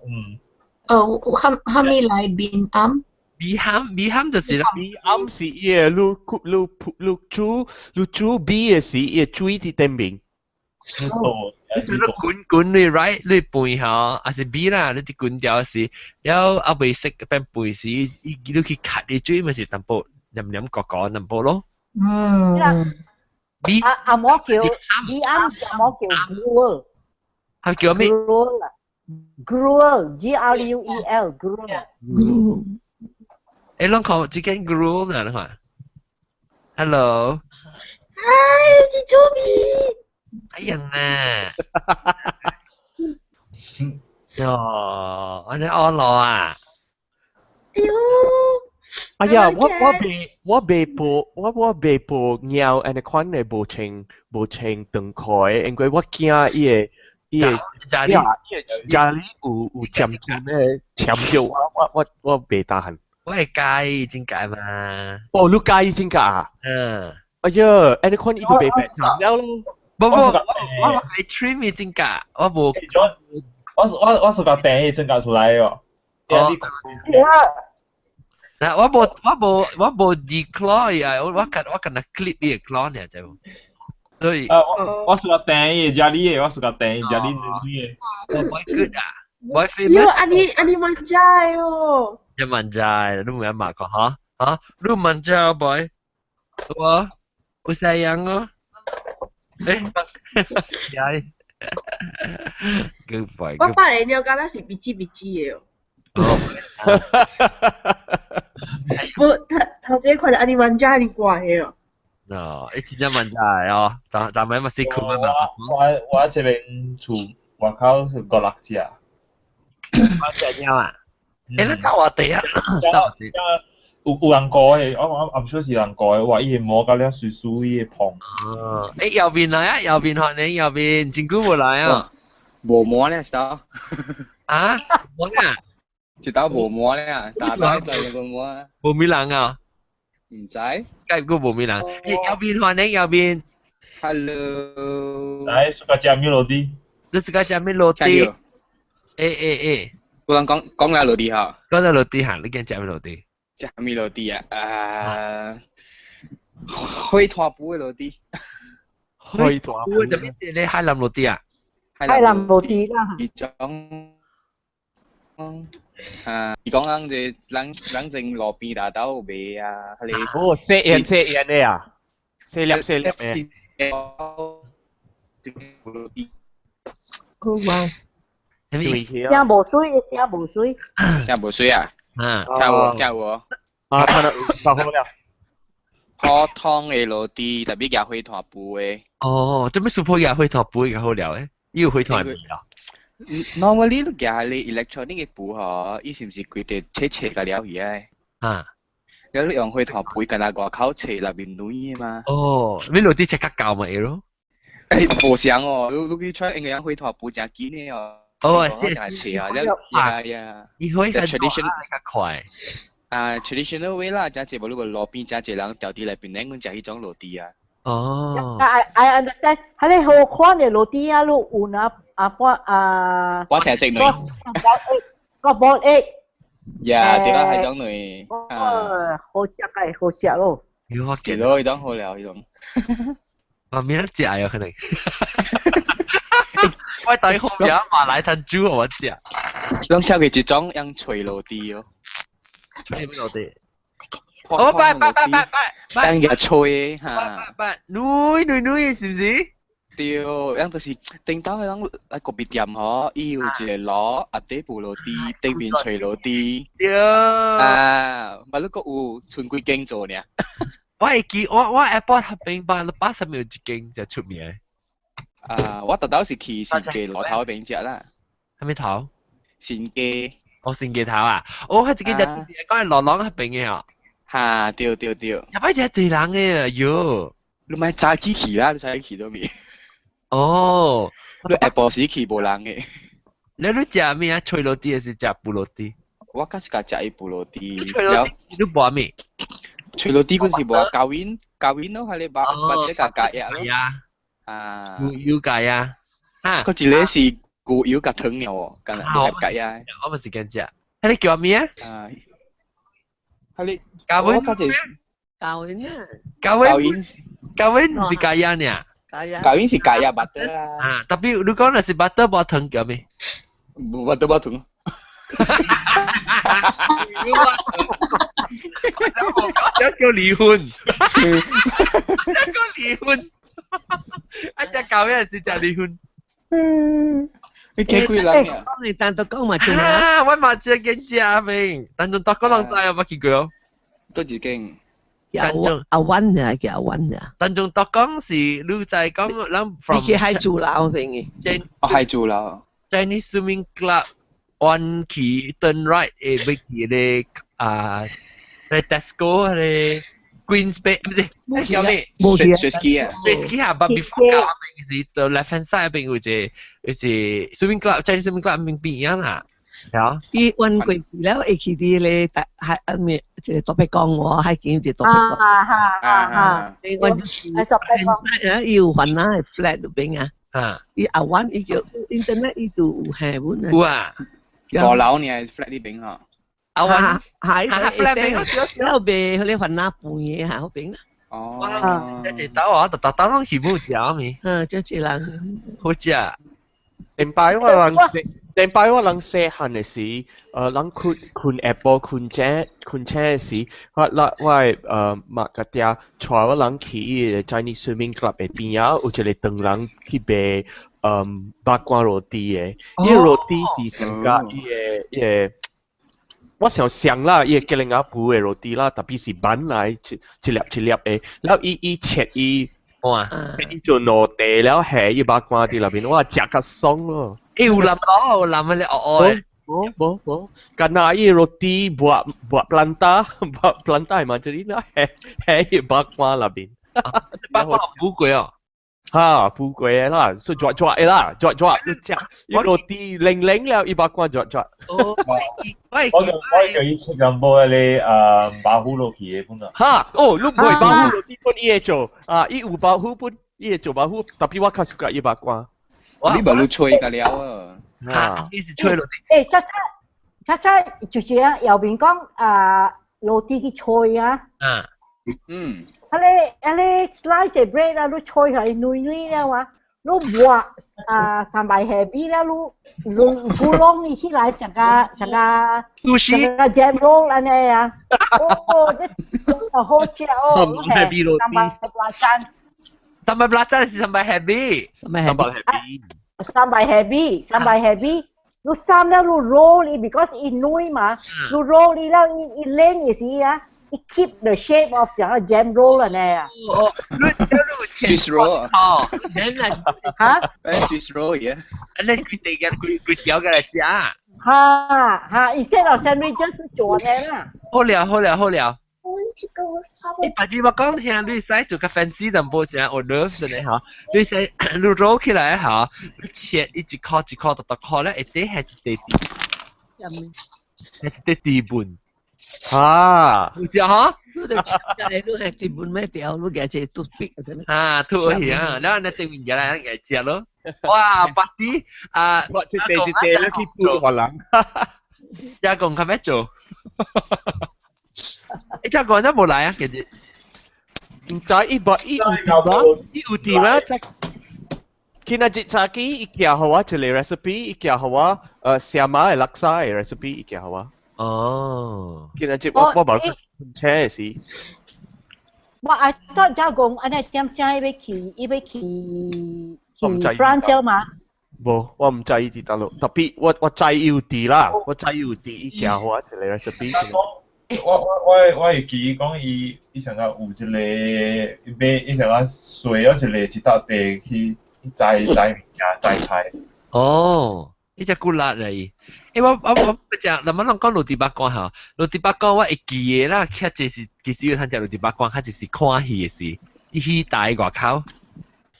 嗯。哦，哈咪來面餡？米餡米餡就是啦。米餡是伊個滷滷滷煮滷煮米的時，伊個水佇頂面。你是你滾滾你 right 你飯吼，還是米啦？你佇滾掉時，了後未熟變飯時，伊你去吸伊水咪是淡薄黏黏糊糊淡薄咯。嗯。米阿阿摩叫米餡，阿摩叫 gruel。係叫咩？gruel G R U E L gruel。誒，攏看這間 gruel 呢？你看。Hello。 Hi，是 Joey。哎呀啊！喲，按呢按落啊！哎喲！哎呀，我我未我未報我我未報貓按呢款的無穿無穿長褲的，因為我驚伊會伊會家裡家裡有尖尖的鉗著我，我袂擔心。我會介意真解嘛？哦，你介意真解啊？嗯。哎呀，按呢款伊就袂白慘了咯。無無，我係 trim 的真假，我無。我是個訂真假出來哦。哦。嗱，我無 declaw 啊，我敢若 clip 伊個 claw 爾，知無？所以。啊，我是個訂伊家裡的，我是個訂伊家裡的。我boy good 啊，boy famous。喲，按呢按呢蠻知哦。一問知，你唔一問個嚇嚇，你問知啊 boy？我有西洋哦。誒，係。Good boy。我爸的尿敢若是比子比子的哦。哦。我頭頭先看著按呢蠻遮爾怪的哦。哦，伊真正蠻知哦，昨暝嘛是困嘛。我這邊厝外口是五六隻。五隻貓啊？欸，你走偌濟啊？走偌濟。有人顧的，我唔少是人顧的，哇！伊個毛甲了水水，伊個胖。哦，欸，右邊來啊，右邊看你右邊，真久無來啊。無毛咧，一道。啊？無啊？一道無毛咧，大大隻個毛啊。無咩人啊？唔知。該個無咩人？欸，右邊看你右邊。 Hello。來，自家食咩落地？你自家食咩落地？欸欸欸。有人講講來落地哈。講來落地哈，你驚食咩落地？食咩落地啊？火炭布的落地。火炭布，特別你海南落地啊？海南落地啦。伊種，啊，伊講人這人人正路邊大兜賣啊，彼個。哦，細鹽細鹽的啊，細粒細粒的。好哇！聲無水，聲無水。聲無水啊？啊，聽有聽有。啊，看到看好了。普通的落地，特別夾火炭布的。哦，這麼 super 夾火炭布較好料誒，伊有火炭味啊。 Normally 都夾你 electronic 的布吼，伊是毋是規塊切切甲了去啊？啊。了你用火炭布，敢若外口切內面軟的嘛？哦，你落地切較厚咪會咯？誒，無相哦，你去 try 應該火炭布誠緊的哦。哦，是是啊，呀呀，伊火較 tradition 較快。啊，traditional way 啦，誠濟無你無路邊誠濟人調佇內邊，咱講食彼種路豬啊。哦。 I understand，彼个好款的路豬啊，你有拿啊半啊。我請食卵。個 boiled egg。呀，對啊，彼種卵。哦，好食個，好食咯。是咯，彼種好了，彼種。我免得食啊，可能。我對後面馬來炭煮我食。攏跳過一種用脆路豬哦。脆路豬。哦，拜拜拜拜拜。用個脆哈。拜拜，女女女是毋是？對，樣就是頂當彼種來咖啡店吼，伊有一個爐啊底部路豬，頂面脆路豬。對。啊，嘛你閣有賰幾間做爾。我會記，我 airport 彼邊吧，巴士有一間就出名。啊，我特頭是去新界路頭彼邊食啦。啥物頭？新界。哦，新界頭啊！哦，彼一間就講係羅朗彼邊的哦。哈，對對對。入擺誠濟人的，喲。你莫早起去啦，你早起去倒未？哦。你下晡時去無人的。你食咩啊？脆路豬還是食布路豬？我較是較食伊布路豬。脆路豬你無咩？脆路豬嗰時無啊，膠面膠面咯，彼个肉肉這共加葉咯。啊。牛油加啊。哈。閣一个是牛油佮糖爾哦，敢若合加啊。我嘛是敢食。彼个叫咩啊？啊。彼个膠面。膠面啊。膠面。膠面毋是加葉爾。膠面是加葉 butter 啊。啊，tapi 你講若是 butter 無糖叫咩？無 butter 無糖。我叫離婚，我叫離婚，啊！隻狗也是食離婚。你幾幾人啊？你單獨講嘛做啊！我嘛只見食面，但仲多個人知啊，捌去過哦。佗一間？阿溫啊，叫阿溫啊。但仲多講是你在講，咱 from 你去海珠樓定嘅？哦，海珠樓。 Chinese Swimming Club on 去 turn right 會欲去咧啊，咧 Tesco 咧 Queens Bay 毋是，叫咩？ Swiss 啊，Swiss 啊，but before 到彼邊是 the left hand side 彼邊有一個就是 Swimming Club Chinese Swimming Club 邊邊仔啦，係啊。伊阮過去了會去佇咧大海啊面一個大伯公喎，海景一個大伯公。啊哈啊哈！阮就是啊，伊有番仔的 flat 裏邊啊。啊！伊阿阮伊叫 internet 伊就有下文啊。有啊。五樓爾 flat 呢邊吼。阿阮係 flat 邊，了賣彼个番仔飯的下彼邊啦。哦。一兜啊，逐逐兜攏去冇食咪。嗯，這一人。好食。頂擺我人頂擺我人細漢的時，人睏睏下晡睏醒睏醒的時，我我我的媽佮爹帶我人去伊个 Chinese Swimming Club 的邊仔，有一個唐人去賣肉乾路豬的，伊个路豬是上加伊個伊個。我想想啦，伊個吉隆仔布的路豬啦，tapi 是挽來一一粒一粒的，了伊伊切伊。哇！伊做兩塊了，下伊肉乾佇內面，哇，食較爽咯。欸，有淋咯，有淋彼个黑黑的。無無無，干焦伊路豬抹抹 planta 抹 planta 嘛，就是那下下伊肉乾內面。肉乾有補過哦。哈，補過的啦，所以熱熱的啦，熱熱你食，伊路豬冷冷了，伊肉乾熱熱。哦，我我叫伊出咁多咧，包虎落去的本啊。哈，哦，你袂包虎落去本伊會做，啊，伊有包虎本，伊會做包虎，tapi 我較 suka 伊肉乾。你無你吹個了啊？啊，伊是吹落去。欸，早早早早就是啊，右邊講啊，路豬去吹啊。啊。嗯。彼個彼個 slice bread 啊，你吹下軟軟了啊，你抹啊三擺下邊了，你你古攏伊起來成個成個成個 jam roll 按呢啊，哦，這好食哦，三擺 belacan。三擺 belacan 是三擺 happy，三擺 happy。三擺 happy，三擺 happy。你三了你 roll 伊，because 伊軟嘛，你 roll 伊了伊伊冷的時啊。it keep the shape of 像個 jam roll 按呢啊。哦，你你 Swiss roll 哦，真係嚇？Swiss roll 嘅，你規地嘅規規條嘅來食。哈哈，instead of sandwich 是做呢啦。好了好了好了。to go with 你白字我講聽，你使做個 fancy 淡薄聲，我 love 真係嚇。你使你 roll 起來嚇，你切一塊一塊獨獨塊咧，一啲係一塊係一塊地盤。啊，有食嗬？你就切，你係地盤咩條？你嘅隻 toothpick 啊，吐去啊！然後你對面來嚟食咯。哇，白啲啊！我一塊一塊你去煮予人。一共較咩做？你只個都冇來啊，其實。唔知伊無伊有佇嗎？伊有佇嗎？今仔日早起伊寄予我一個 recipe，伊寄予我蝦麻的叻沙的 recipe，伊寄予我。哦。今仔日我我無車的時。我 I thought 只講按呢點聲伊欲去，伊欲去去 France 嘛？無，我毋知伊佇佗落，特別我我知伊有佇啦，我知伊有佇，伊寄予我一個 recipe。我我我我會記講伊伊上個有一個買伊上個洗咗一個一笪地去去摘摘物件摘菜。哦，伊只骨力嚟。欸，我我我食，那麼攏講滷豬肉乾吼，滷豬肉乾我會記的啦，較濟是其實有通食滷豬肉乾，較濟是看戲的時，伊戲台外口，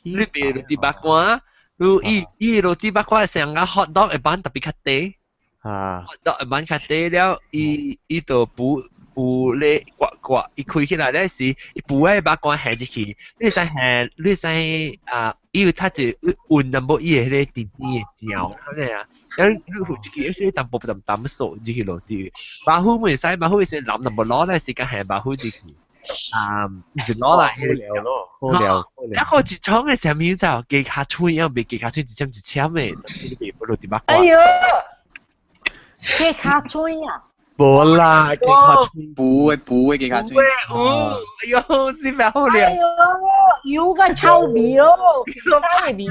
你賣滷豬肉乾，你伊伊滷豬肉乾上個 hot dog 的版特別較短。啊，hot dog 的版較短了，伊伊就補有咧刮刮，伊開起來咧是，伊補的肉乾下入去，你會使下，你會使啊，伊有較濟混淡薄伊的迄個甜甜的醬，安尼啊。然後你有一個是淡薄淡淡素入去落啲，白虎會使，白虎會使淋淡薄攞咧時間下白虎入去，啊，就攞啦，好料咯，好料，好料。一個一廠的啥物就雞跤喙啊，袂雞跤喙一針一針的，你袂不落佇肉哎喲，雞跤喙啊！無啦，雞跤喙，補的補的雞跤喙。有，哎喲，是咪好料？哎喲，有個臭味咯，臭味。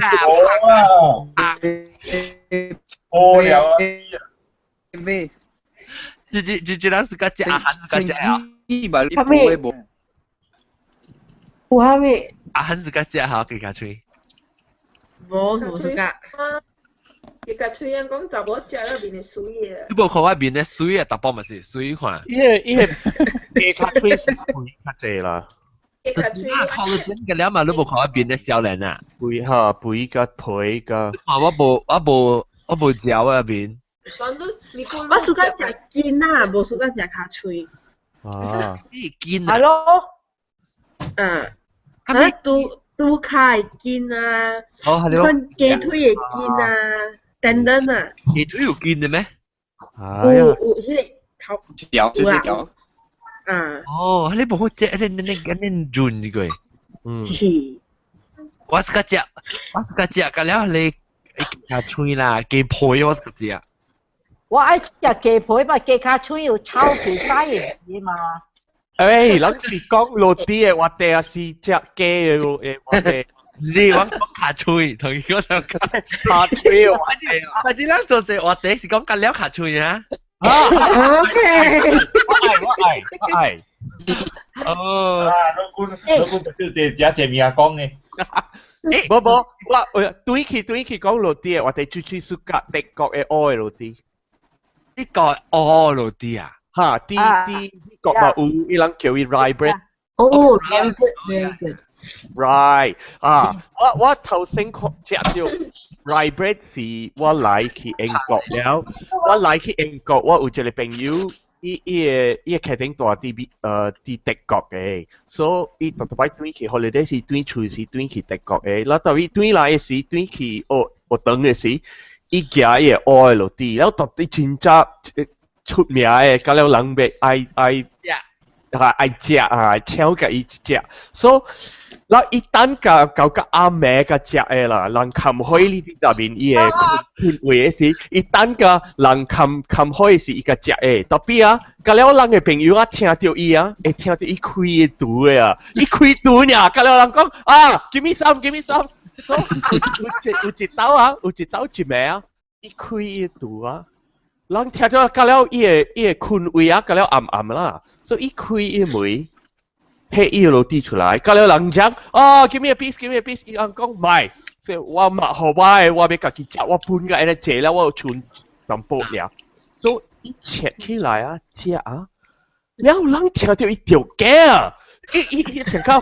啊！無聊啊！咩？就就就就咱自家食，阿漢自家食啊。哈咩？有哈咩？阿漢自家食哈雞跤喙。無無自家。雞跤喙啊，講查某食了面會水的。你無看我面咧水啊，淡薄嘛是水看。伊個伊個雞跤喙是肥較濟啦。雞跤喙。啊，靠咗真個了嘛，你無看我面咧少年啊？肥哈肥甲皮甲。啊，我無我無我無食我面。我暑假食筋啊，無暑假食跤喙。啊。筋啊。 Hello。嗯。啊，拄拄跤的筋啊，款雞腿的筋啊，等等啊。雞腿有筋的咩？有有彼個頭。條就是條。啊。哦，你無好食，你你你你潤呢個。嗯。我是較食，我是較食，甲了你雞喙啦，雞皮我是較食。我愛食雞皮嘛，雞跤喙有臭皮屎的味嘛。欸，咱是講落地的，我哋是食雞的我哋。你我講跤喙，同伊講兩跤喙我哋。或者咱做這話題是講甲了跤喙啊？啊，OK，我愛我愛我愛。哦，啊，老公老公就這這這物件講的。無無，我對起對起講落地的，我哋最最暑假德國的烏的落地。德國烏落地啊？哈，佇佇國嘛有，伊人叫伊 rye bread。 Oh, very good, very good. Right 啊，我我頭先看食著 rye bread 是我來去英國了，我來去英國，我有一個朋友，伊伊个伊个家庭住佇美佇德國的，所以伊逐逐擺轉去 holiday 時轉厝時轉去德國的，然後伊轉來的時轉去學學堂的時，伊寄伊個烏的落地，然後到底真正出名的，甲了人欲愛愛啊愛食啊，搶共伊食，所以然後伊等到到到暗暝共食的啦，人冚火你佇內面伊會困位的時，伊等到人冚冚火的時，伊共食的。特別啊，甲了人的朋友啊，聽著伊啊，會聽著伊開的櫥的啊，伊開櫥爾，甲了人講啊，give me some，give me some。所以有有一有一道啊，有一道一暝啊，伊開伊的櫥啊。人聽著甲了伊的伊的困位啊，甲了暗暗啦，所以伊開伊門，提伊個落地出來，甲了人講，哦，give me a piece，give me a piece，伊人講毋愛，所以我嘛予我的，我欲家己食，我分甲按呢濟了，我有剩淡薄爾，所以伊切起來啊，食啊，了人聽到伊著假啊！伊伊伊成個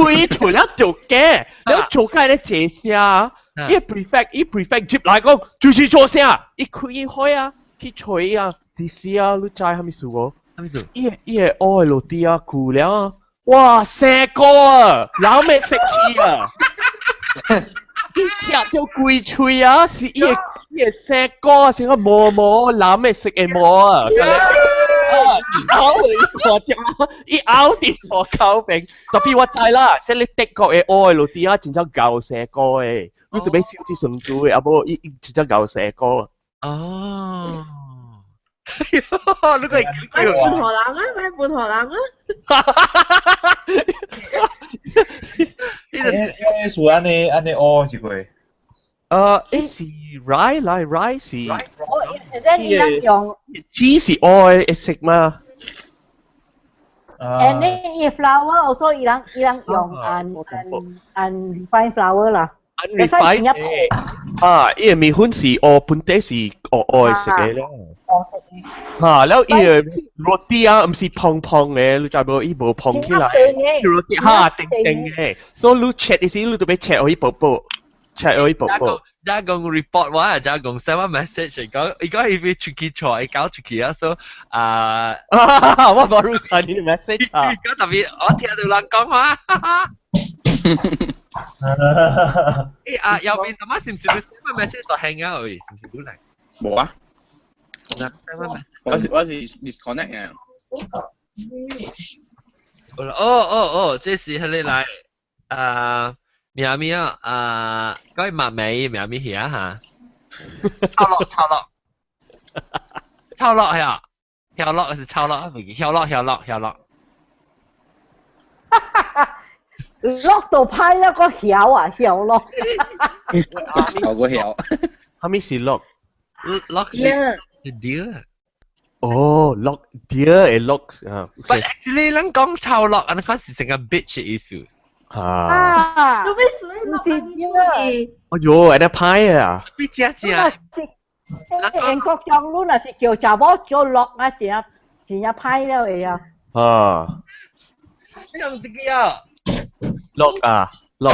呸出了著假，了做解咧坐聲，伊 prefect 伊 prefect 入來講就是做聲，伊開伊開啊，去吹啊，第四啊，你知蝦米事無？蝦米事？伊個伊個烏的落地啊，舊了啊，哇，生果啊，老咩食去啊！伊聽到規喙啊，是伊個伊個生果啊，成個毛毛藍的色的毛啊！咬伊看到，伊咬佇我口邊。特別我知啦，這個德國的烏的落地啊，真正厚生果的，你特別燒這程度的，啊無伊伊真正厚生果。哦。你個係半河南啊，咪半河南啊！呢數按呢按呢烏是過。伊是 rye 來 rye 是。然伊人用。雞是烏的色嘛？ And then 伊 flour also 伊人伊人用按按 refined flour 啦。 unrefined 啊，伊個麵粉是烏本地是烏烏的色的啦。烏色的。嚇，了伊個 roti 啊，毋是蓬蓬的，你知無？伊無蓬起來。roti 嚇，定定的，所以你切的時，你就欲切予伊薄薄，切予伊薄薄。遮講 report 我，遮講 send 我 message 講，伊講伊欲出去坐，伊搞出去啊，所以啊，我無入睇你 message 啊。講特別，我聽到人講話。誒啊，右邊阿媽是唔是你 send 我 message 就 hang out 是唔是你嚟？無啊。我是 disconnect 嘅。哦哦哦，這是彼个來啊。名咩啊？啊，嗰個麥美名咩嘢啊？嚇！抄落抄落，抄落係啊！跳落是抄落，跳落跳落跳落。落到歹了個曉啊，曉落。個抄個曉。蝦米是落？落是 deer。哦，落 deer 會落啊。 But actually，咱講抄落，按呢款是成個 bitch 嘅意思。啊！做咩事？唔是啊！哎喲，按呢歹啊！比正正。英國長老若是叫查某叫落啊，真真正歹了會啊！啊！你用這個啊？落啊落！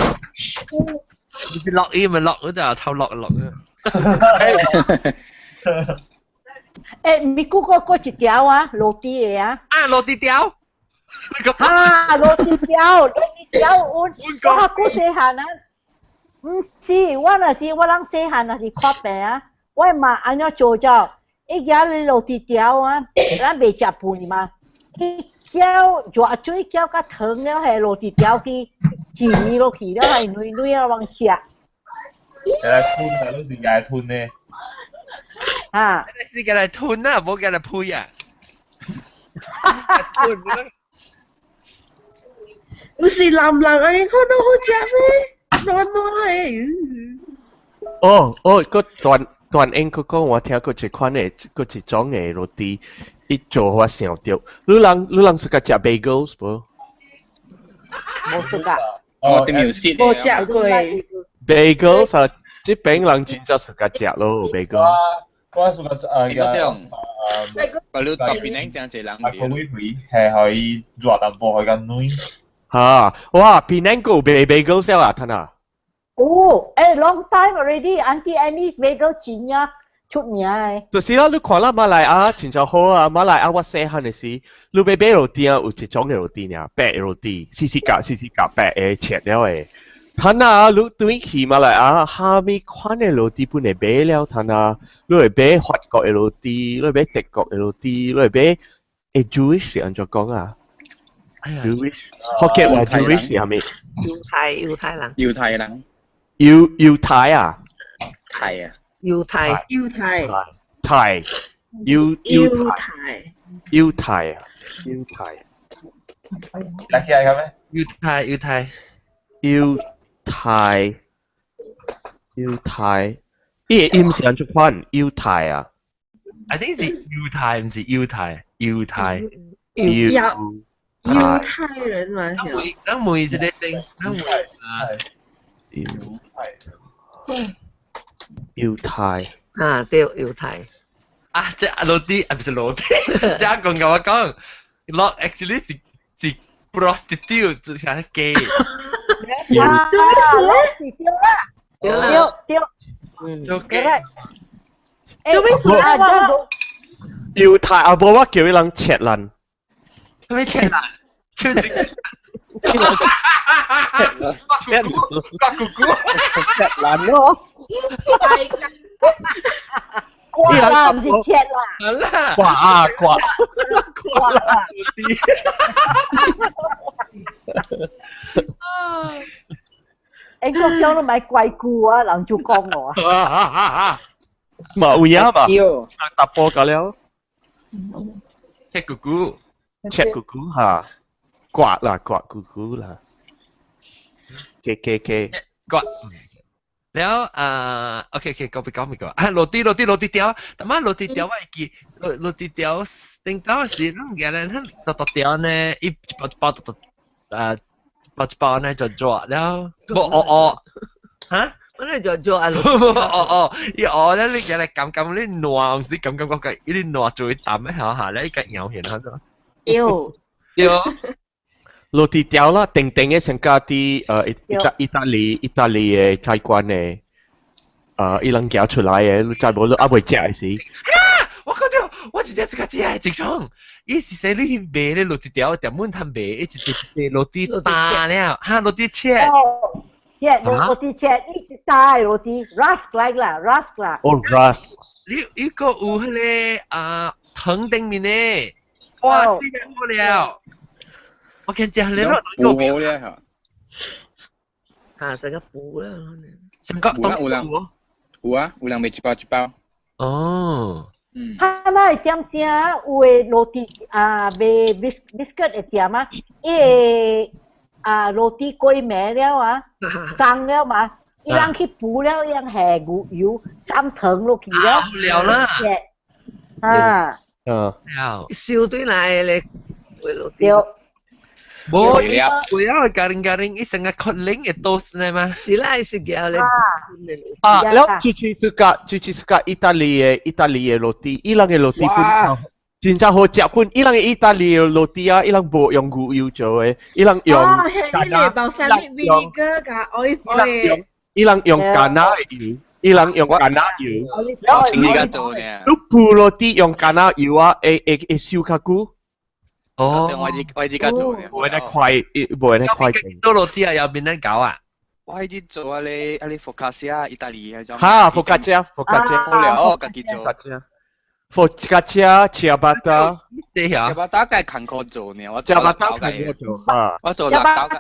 你落伊咪落，嗰就臭落落啊！欸，咪古過過一條啊，落地的啊。啊，落地條。啊，落地條，落地條，我我較古細漢啊，毋是，我若是我人細漢若是看病啊，我嘛按怎做咗，伊舉咧落地條啊，咱袂食飯嘛，伊攪熱水攪較糖了，係落地條去煮落去了，係軟軟啊，往食。來吞啊，你是愛吞的。啊！你是共來吞啊，無共來呸啊！唔是藍藍啊！你看到好食咩？軟軟的。哦哦，個段段英佢講我聽過一款的，過一種的落地，伊做我想著。你人你人 suka 食 bagels 無？無 suka。我頂有食。無食過。 bagels 啊，這邊人真正 suka 食咯，bagel。我 suka 食啊，個我你特別能真濟人。啊，個會係可以熱淡薄，可以較軟。嚇！哇，檳城有賣 bagels 啊，睇下。哦，欸，long time already，Auntie Annie's bagel 真正出名的。就是啦，你看啦，馬來亞真正好啊！馬來亞我細漢的時，你欲買路店有一種的路店爾，白的路店，細細格細細格白的切了的。睇下你對去馬來亞，蝦米款的路店本會買了，睇下你會買法國的路店，你會買德國的路店，你會買欸 Jewish 是按怎講啊？Jewish 福建話 Jewish 是蝦米？猶太猶太人。猶太人。猶猶太啊？太啊！猶太。猶太。太。猶猶太。猶太啊！猶太。來起來個咩？猶太猶太。猶太。猶太。伊個音是按怎款？猶太啊？ I think 是猶太，毋是猶太，猶太。猶猶太人嘛？咱問一個先，咱問啊。猶太。猶太。啊，對，猶太。啊，這落地啊，不是落地，這講共我講，落 actually 是 prostitute，就是 gay。啊，是對啦，對對，做 gay。做咩事啊？猶太啊，無我叫伊人切爛。咩切爛？就是切刮姑姑，切爛咯。刮啦，唔是切啦。刮啊刮，刮啦。欸，我叫你買怪菇啊，人就講我啊。嘛有影吧？搭波個了。切姑姑，切姑姑哈，刮啦刮姑姑啦。嘅嘅嘅。刮。แล้ว啊，OK OK，講別講別講，啊，落地落地落地條，但係落地條我會記，落落地條頂到時，咱個人咱獨獨條呢，一包一包獨獨，啊，包一包呢就做了，無哦哦，嚇？本來就做啊，哦哦，伊哦咧，你個嚟感覺你爛，唔是感覺個，伊你爛做一啖咧，下下咧，伊個咬起來咗。對。對。落地條啦，定定嘅成家啲意大利嘅菜館嘅，伊人夾出來嘅，你知無？你還未食嘅時。我講到，我直接是較食嘅正常。伊是說你去賣咧落地條，店門通賣，伊一隻落地打了，哈落地切。切落地切，一打落地，rusk 來啦，rusk 啦。哦，rusk。你伊個有彼個啊糖頂面咧，哇，死好了。我見食你咯，補好咧嚇。嚇，成個補啦。成個有啦有有啊，有人賣一包一包。哦。嗯。他那會點正有的落地啊，賣 biscuit 會點啊？伊會啊落地過暝了啊，髒了嘛，伊人去補了，伊人下牛油三糖落去了。了啦。啊。嗯。了。燒對來咧，落地。對。無，不要garing-garing，伊成個可能會 toast 呢嘛。是啦，是叫咧。啊，了，就是個意大利的落地，伊人的落地本真正好食本，伊人的意大利的落地啊，伊人無用牛油做的，伊人用。哦，係迄個 balsamic vinegar 佮 olive oil。伊人用橄欖油，伊人用橄欖油。我親自家做呢。你鋪落地用橄欖油啊，會燒較久。哦，我自家做嘅，無那快，無那快。多落啲啊，有邊得搞啊？我係做啊你啊你佛卡西亞意大利嗰種。哈，佛卡西亞，佛卡西亞。好了，我家己做。佛卡西亞，切巴達。切巴達梗係勤苦做呢，我切巴達勤苦做啊。我做六刀嘅，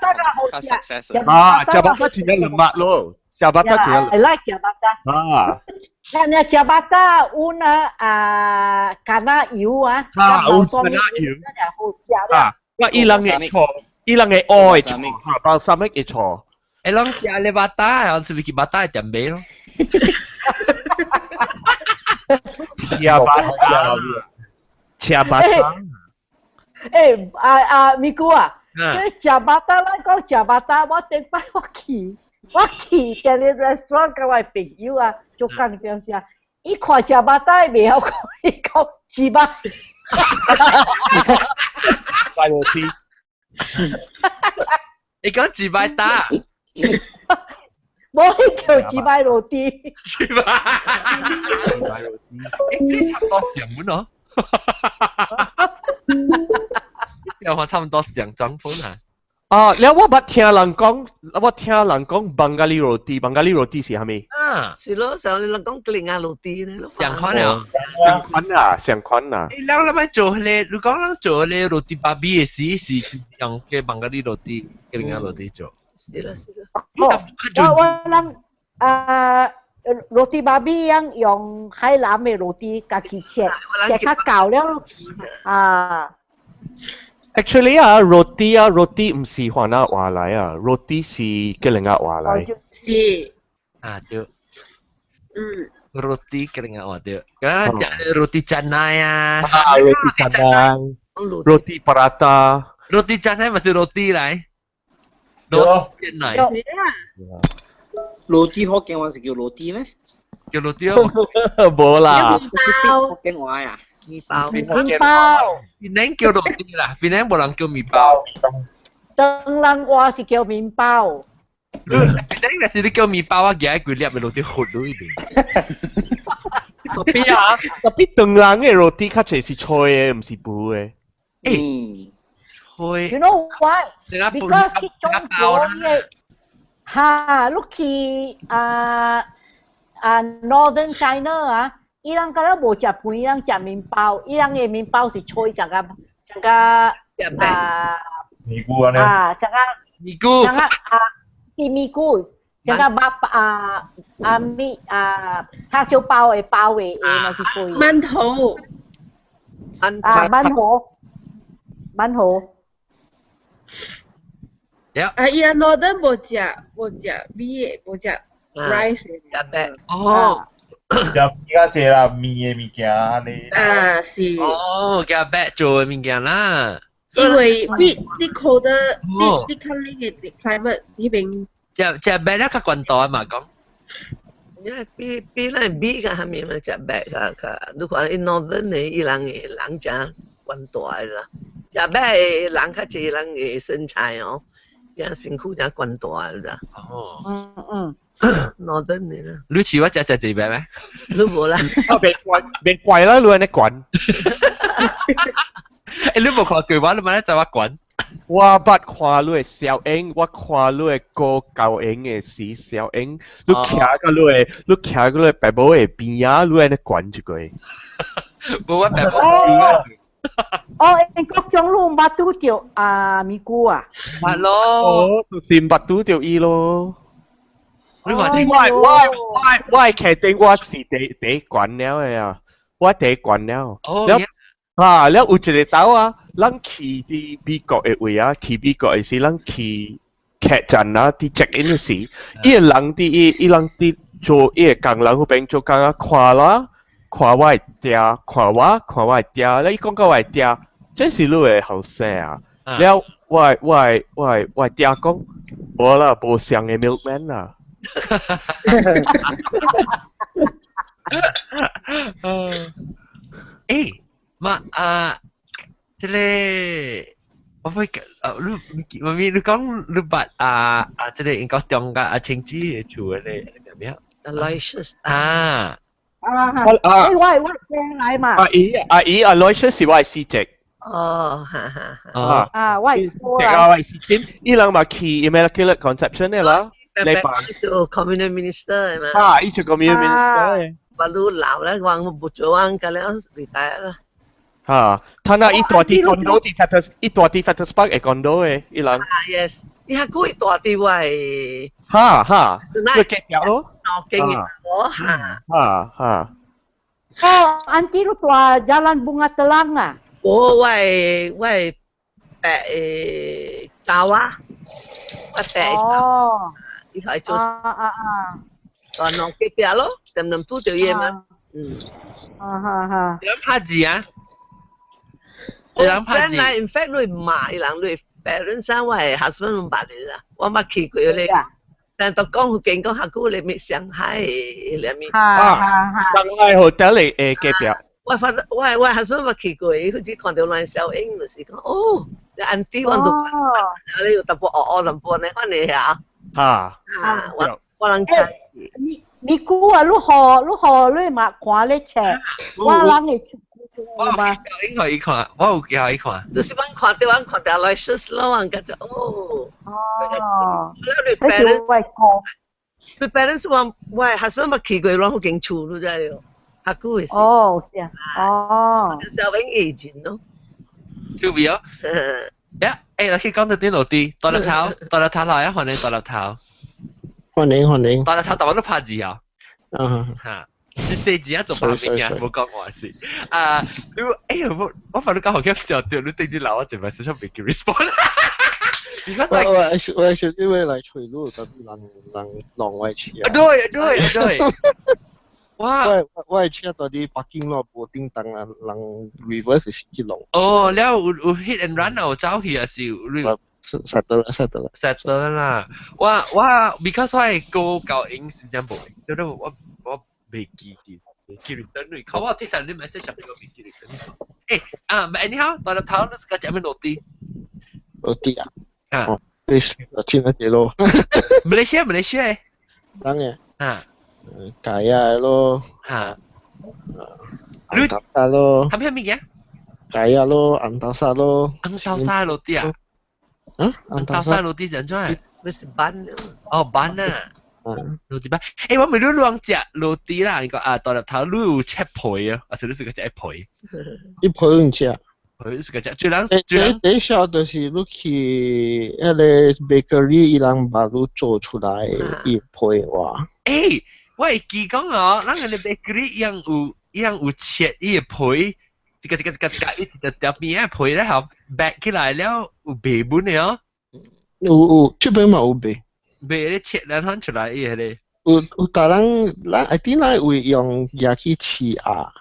較 success。啊，切巴達真係兩百咯，切巴達真係。 I like 切巴達。啊。那那切巴達有呢啊，橄欖油啊，啊，有橄欖油，好食啊。我伊人會錯，伊人會愛錯，哈，包三個會錯。會攏食咧巴達，我是不是去巴達店買咯？切巴達，切巴達。欸，啊啊，咪姑啊，這食巴達，咱講食巴達，我頂擺我去踮咧 restaurant 佮我朋友啊，做工點食，伊看食巴達，伊袂曉講，伊講雞巴。拜螺絲。伊講雞巴打。無彼叫雞巴螺絲。雞巴。雞巴螺絲。欸，你差不多上本哦。又話差唔多上裝款啊。啊！了我捌聽人講，我聽人講 Bengali roti，Bengali roti 是啥物？啊，是咯，上你人講格林亞羅蒂呢？上款啊，上款啊，上款啊。你咱咱做彼個，你講咱做彼個 roti babi 的時，是用個 Bengali roti、格林亞羅蒂做。是啦是啦。我諗啊，roti babi 樣用海南的 roti 家己切，切較厚了啊。 Actually 啊，roti 啊，roti 唔是番仔話來啊，roti 是吉隆亞話來。是。啊對。嗯。 Roti 吉隆亞話對，咁食 roti canai 啊。啊，roti canai，roti prata。 Roti canai 咪是 roti 來。Roti 來。 Roti 福建話是叫 roti 咩？叫 roti 哦。無啦。福建話啊。麵包。麵包。檳城叫 roti 啦，檳城無人叫麵包。當人話是叫麵包。檳城若是你叫麵包，我夾幾粒嘅 roti 糊落去邊。特別啊，特別唐人嘅 roti 較濟是菜嘅，毋是布嘅。欸，菜。 You know why? Because 去中國嘅哈，你去啊啊 Northern China 啊，伊人敢若無食飯，伊人食麵包，伊人嘅麵包是菜上個上個啊麵糊啊啊上個麵糊上個啊是麵糊，上個肉啊啊麵啊叉燒包嘅包嘅那是菜。饅頭。啊饅頭，饅頭。啊，伊人 Northern 無食無食米的，無食 rice 的。食白。哦。食比較濟啦，麵的物件按呢。啊，是。哦，夾白做的物件啦。因為比你靠得你你較冷的 climate 彼邊。食食白咧較懸大嘛講。因為比比咱米較啥物嘛，食白較較，你看伊 Northern 的伊人的人誠懸大的啦，食白的人較濟人的身材哦，伊人身軀誠懸大的啦。哦。嗯嗯。 Northern 的啦。你似我食食濟白咩？你無啦。啊，別怪別怪啦，你按呢管。欸，你無看過我，你嘛咧知我管？我捌看你的小影，我看你的歌舊影的時小影，你徛甲你的，你徛甲你的爸母的邊仔，你按呢管一個。無我爸母。哦，英國中路捌拄著啊咪姑啊。捌咯。哦，就是捌拄著伊咯。你話我我我我確定我是第第一關了的啊，我第一關了。哦。了啊，了有一個兜啊，咱去佇美國的位啊，去美國的時，咱去客棧啊，佇 check in 的時，伊個人佇伊伊人佇做伊個工人彼邊做工啊，看啦，看我的爹，看我，看我的爹，了伊講到我的爹，這是你的後生啊。了我的我的我的我的爹講，無啦，無像的 milkman 啦。欸，嘛啊，這個我會啊，你媽咪你講你捌啊啊，這個英國中間啊青子的厝的咧，咩啊？ Aloysius 啊啊啊！欸，我我聽來嘛。阿姨阿姨，Aloysius 是我的師姐。哦，哈哈哈。啊，我這個我的師姐，伊人嘛去 Immaculate Conception 的啦。禮拜做 Communal Minister 嘛。啊，伊做 Communal Minister。我愈老咧，我無做，我甲了 retire 啦。哈，他那伊住佇 condo 佇 Fettes，伊住佇 Fettes Park 的 condo 的，伊人。啊，yes，伊較久伊住佇我的。哈哈，你隔壁咯。兩間的我哈。哈哈。哦，auntie 你住 Jalan Bunga Telang 啊？無，我的我的伯的查某，我伯。哦。伊來做。啊啊啊！大兩隔壁咯，踮踮拄著伊嘛。嗯。啊哈哈。你拍字啊？我 friend 來，in fact 你罵伊人，你 parents 啊，我的 husband 攏捌的啦，我捌去過咧。但都講見講較久咧，咪上海的咧咪。啊，上海 hotel 的誒隔壁。我發我我 husband 捌去過，伊好似看著亂小英，就是講哦，安迪我都，啊你有淡薄學學淡薄呢，款的啊。哈。啊，我我人知。你你估啊，你學你學你嘛看咧冊，我人會出我有叫伊看，伊看，我有叫伊看。就是阮看著，阮看著來試咯，阮感覺哦。哦。你 parents 我哥。你 parents 我我 husband 捌去過阮彼間厝，你知無？較久的時。哦，是啊。哦。小英以前咯。趣味哦。呀，欸，來去講到頂落地，大粒頭，大粒頭來啊，歡迎大粒頭。歡迎歡迎。大粒頭，台灣都拍字啊。嗯。哈。你這字啊做拍物件，無講我是。啊，你哎呀，我我反正講好笑笑掉，你頂住鬧我一擺，少少袂記 respond。我我我是因為來揣路，特別人人弄我車。對對對。哇！我我的車到佇北京路無叮當啊，人 reverse 是去弄。哦，了有有 hit and run 啊，有走去啊是有。實得啦，實得啦。實得啦！我我 because 我的歌交音時間無，對對，我我袂記得。叫 return 你，靠我聽上你 message 上面個叫 return。誒啊，唔 anyhow，大粒頭你自家食咩 roti？ Roti 啊？啊。你我聽得幾咯？馬來西亞馬來西亞。當然。啊。 Kaya 咯。嚇。紅豆沙咯。係咩物件？ Kaya 咯，紅豆沙咯。紅豆沙 roti 啊？啊？紅豆沙 roti 是按怎？你是 bun 哦，bun 啊。Roti bun。誒，我咪你亂食 roti 啦，你講啊，大粒頭你有切皮啊，還是你是個食皮？伊皮唔食。皮是個食，最人最人。第小就是你去彼个 bakery，伊人把你做出來，伊皮哇。誒，我會記講哦，咱個 bakery 一樣有切伊個皮，一個一個一個一個一條條邊仔皮咧，後 bake 起來了有賣本的哦。有有，這邊嘛有賣。賣咧切兩番出來伊個咧。有有，但人咱一啲咱會用牙去切啊。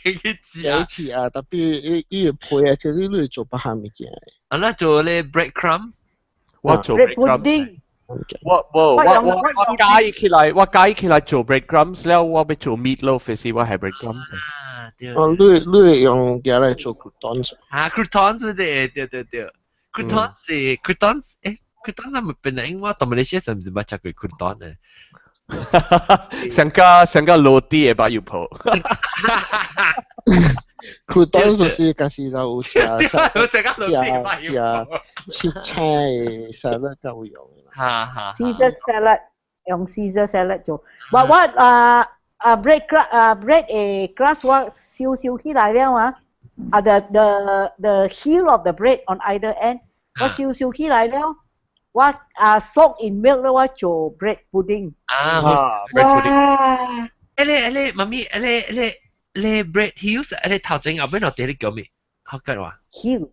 去切啊！切啊！特別伊伊個皮啊，這你你做別項物件。啊，那做咧 bread crumb。我做 bread crumb。我我我我我加起來，我加起來做 bread crumbs 了，我欲做 meatloaf 時，我係 bread crumbs。啊，對。哦，你你用牙來做 croutons。啊，croutons 對對對對，croutons 是 croutons，誒，croutons 係咪變嚟？我到馬來西亞是唔是捌食過 crouton 呢？上加上加 roti 的捌有泡。 Crouton 就是假是有食食食切菜的沙律較有用。哈哈。 Caesar salad 用 Caesar salad 做，我我啊啊 bread 啊 bread 的 crust 我燒燒起來了啊，啊 the heel of the bread on either end 我燒燒起來了，我啊 soak in milk 了我做 bread pudding。啊，bread pudding。誒你誒你媽咪誒你你你 bread heels 誒你頭前後邊落地你叫咩？福建話。 Heel。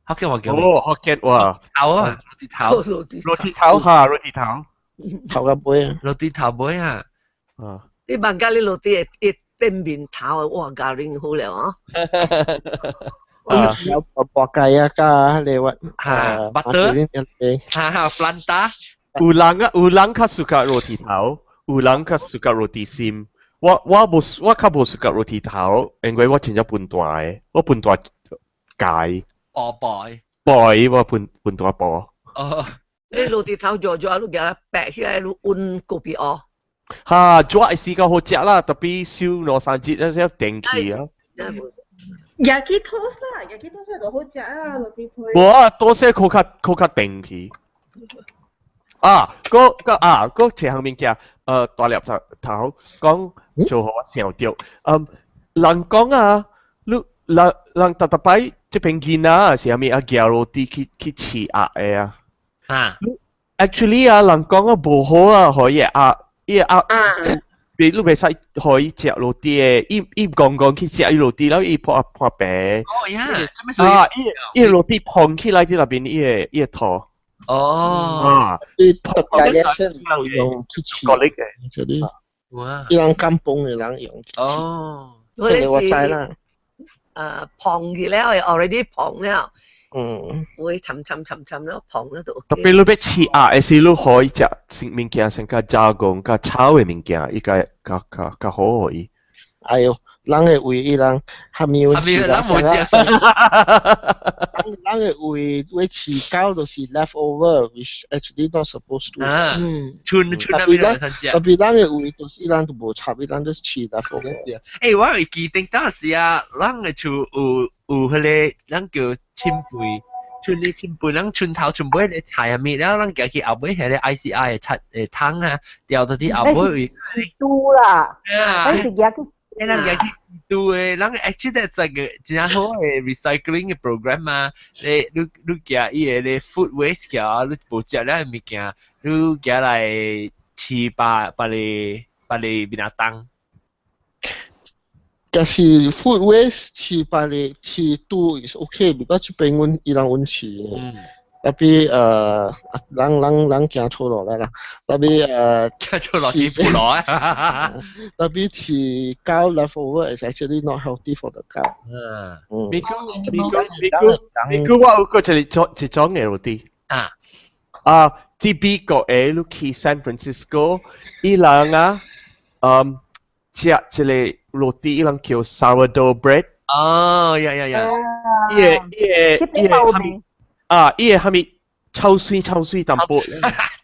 福建話叫咩？哦，福建話。頭啊，roti 頭。 Roti 頭嚇，roti 頭。頭個尾啊。 Roti 頭尾啊。啊。你問甲你 roti 會會變面頭，哇，咖喱好了啊！有薄雞啊，加你話嚇 butter，嚇嚇 planta。有人啊，有人較 suka roti 頭，有人較 suka roti 心。我我無我較無 suka roti 頭，因為我真正分大的，我分大界。薄薄。薄，我分分大薄。哦。你 roti 頭做做，你共白起來，你溫咖啡哦。哈，煮的時間好食啦，特別燒兩三節，那先定起啊。 Yaki toast 啦，yaki toast 就好食啊，roti 皮。無啊，多些較較較定起。啊，嗰個啊，嗰一項物件，大粒頭頭講做予我想著，嗯，人講啊，你人人逐逐擺這邊囡仔是啥物啊，夾 roti 去去飼鴨的啊。啊。 Actually 啊，人講啊無好啊，予伊鴨，伊鴨，你袂使予伊食 roti 的，伊伊戇戇去食伊 roti，然後伊破破病。哦呀，啊，伊伊 roti 膨起來佇內邊，伊會伊會吐。哦。啊，伊特別用去飼，個力嘅，這裡。哇！伊人甘榜的人用。哦。我這個我知啦。膨起了，already 膨了。嗯。會沉沉沉沉了，膨了就。特別你欲飼鴨，的時你予伊食物件，先較加工、較炒的物件，伊較較較較好予伊。哎喲，人的胃伊人還沒有飼人無食。人人的胃會飼狗就是 leftover，which actually not supposed to。啊，剩剩那邊就食。特別人的胃就是伊人都無插，伊人就是飼 leftover。欸，我會記得當時啊，咱的厝有有彼个，咱叫親輩，村裡親輩，咱村頭村尾咧菜啊物，然後咱行去後尾彼个 ICI 的菜的桶啊，掉到佇後尾位。拄啦，咱是行去。欸，咱行去拄的，咱 actually that's like 個真好的 recycling 的 program 啊！你你你寄伊个咧 food waste 寄，你無食了的物件，你寄來飼別別个別个面仔當。但是 food waste 飼別个飼豬 is okay，because 這邊阮伊人阮飼。特別人人人行錯路來啦，特別行錯路去鋪路啊！特別飼狗 leftover is actually not healthy for the 狗。嗯。美國美國美國美國我有個一個種一種的 roti。啊。啊，佇美國的，你去 San Francisco，伊人啊，食一個 roti，伊人叫 sourdough bread。哦，yeah！伊個伊個伊個蝦米啊？伊個蝦米臭水臭水淡薄。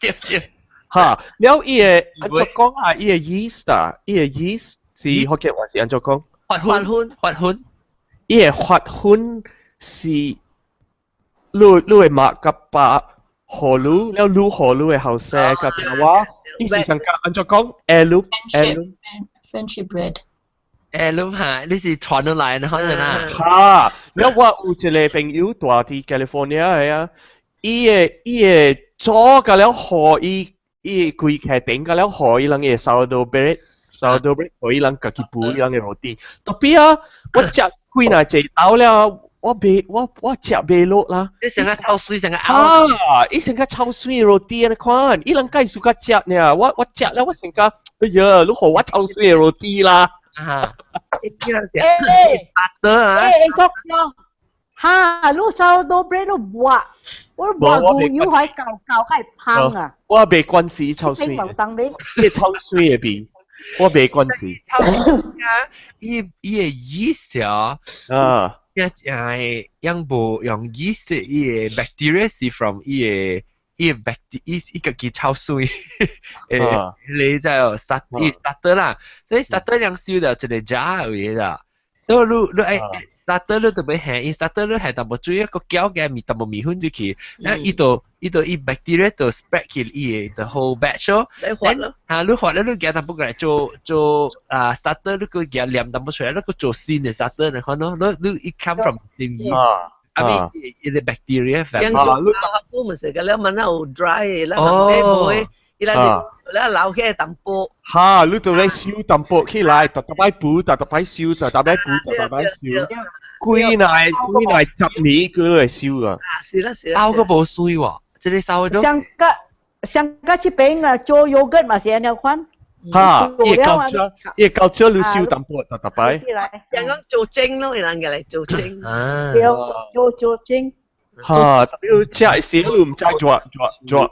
對對。哈，了伊個按怎講啊？伊個 yeast 啊，伊個 yeast 是福建話是按怎講？發粉，發粉。伊個發粉是你你會抹甲白河滷，了滷河滷的後生甲電話，伊是上甲按怎講？heirloom heirloom Friendship bread。 heirloom 哈，你是傳落來的可能啊？哈，了我有一個朋友住佇 California 的啊，伊個伊個做甲了予伊伊規客頂甲了予伊人的 sourdough bread，sourdough bread 予伊人家己煮伊人的 roti。Tapi 啊，我食幾若濟刀了，我袂我我食袂落啦。你成個臭水，成個啊！伊成個臭水 roti 按呢款，伊人介紹較食呢，我我食了我成個，哎呀，你予我臭水 roti 啦！啊！欸得啊！欸，國強，哈，你 sourdough bread 你抹，我抹牛油還搞搞還香啊！我袂關事臭水，你臭水的味，我袂關事。臭水啊！伊伊的意思啊，啊，一係樣無用 yeast，伊個 bacteria 是 from 伊個伊個 bacteria，伊伊個叫臭水，誒，你就 start 伊 starter 啦，所以 starter 兩燒就一個 jar 嘅啦，都你你愛 starter 你特別下，伊 starter 你下淡薄水一個攪嘅麵淡薄麵粉入去，然後伊就伊就伊 bacteria 就 spread 去伊個 the whole batch 咯，你發咯，嚇你發咧你夾淡薄過來做做啊 starter 你個夾黏淡薄出來，你個做新的 starter 你看咯，你你伊 come from same yeast。啊，咪伊個 bacteria 樣做我唔是個了，問有 dry 的，咱人買無的，伊拉是了留起來淡薄。哈，你就來燒淡薄起來，逐逐擺補，逐逐擺燒，逐逐擺補，逐逐擺燒。幾耐幾耐10年佢會燒啊！是啦是啦。包個無水喎，這個稍微都。上個上個這邊啊，做 yogurt 嘛是按呢款。哈，伊會夠少，伊會夠少你燒淡薄，逐逐擺。人講做蒸咯，人家嚟做蒸。啊。對，做做蒸。哈，特別食時你毋知熱熱熱。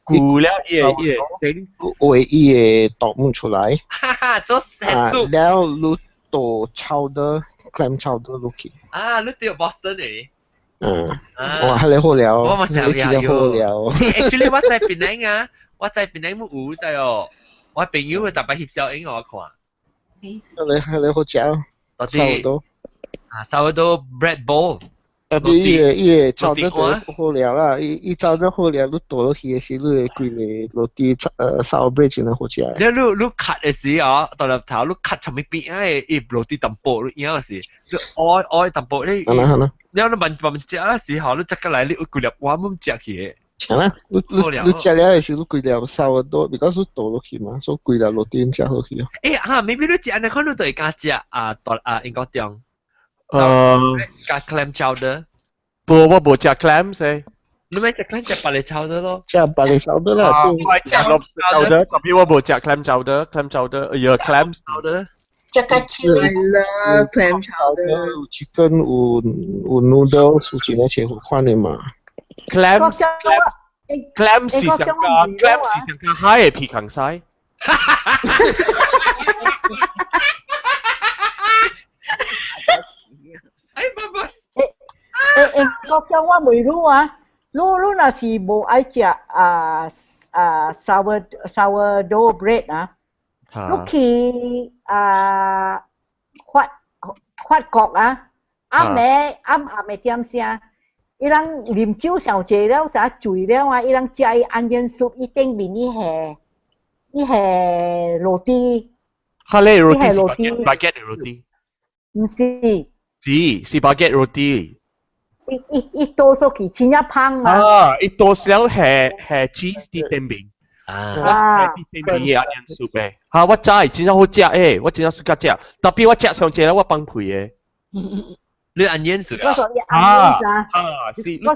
舊了伊個伊個頂，會伊個倒木出來。哈哈，做啊，了你倒 chowder clam chowder 落去。啊，你對 Boston 嚟？嗯，哇，係你好料，我冇想你真係好料。 Actually，我在檳城啊，我在檳城冇有在哦，我朋友會特別翕相影我看。你係你好食，差不多。啊，sourdough bread bowl。特別伊個伊個炒得好料啦，伊伊炒得好料，你倒落去的時，你會規個 roti 燒 bread 真係好食。你你你 cut 的時哦，到粒頭你 cut 上面邊啊，伊 roti 淡薄，你影時，你愛愛淡薄你。係啦係啦。你你慢慢食啦時候，你食過來你有規粒碗咁食去的。係啦，你你你食了的時，你規粒 sourdough，because 你倒落去嘛，所以規粒 roti 食落去。欸啊，maybe 你食按呢款，你就會敢食啊，大啊英國中。加 clam chowder。無，我無食 clam 噻。你咪食 clam 食白嚟 chowder 咯。食白嚟 chowder 啦。我食 lobster chowder，特別我無食 clam chowder，clam chowder，哎呀 clam chowder。食個 chili。 I love clam chowder。有 chicken 有有 noodles 有真濟好款的嘛。 clam clam 是上加 clam 是上加海的皮糠西。哎，爸爸。欸欸，國強我問你啊，你你若是無愛食啊啊 sour sourdough bread 啊，你去啊法法國啊，暗暝暗暗的點聲，伊人啉酒上濟了，啥醉了啊，伊人食伊 onion soup，伊頂面伊下伊下 roti。哈咧 roti 是 baguette roti。毋是。是是 baguette roti。伊伊伊倒出去真正芳啊！啊，伊倒少下下 cheese 佇頂面。啊！佇頂面嘅 onion soup 誒，哈！我知真正好食誒，我真正喜歡食，特別我食上濟我放屁的。你 onion soup 我說你 onion 啊，啊是，你知啦，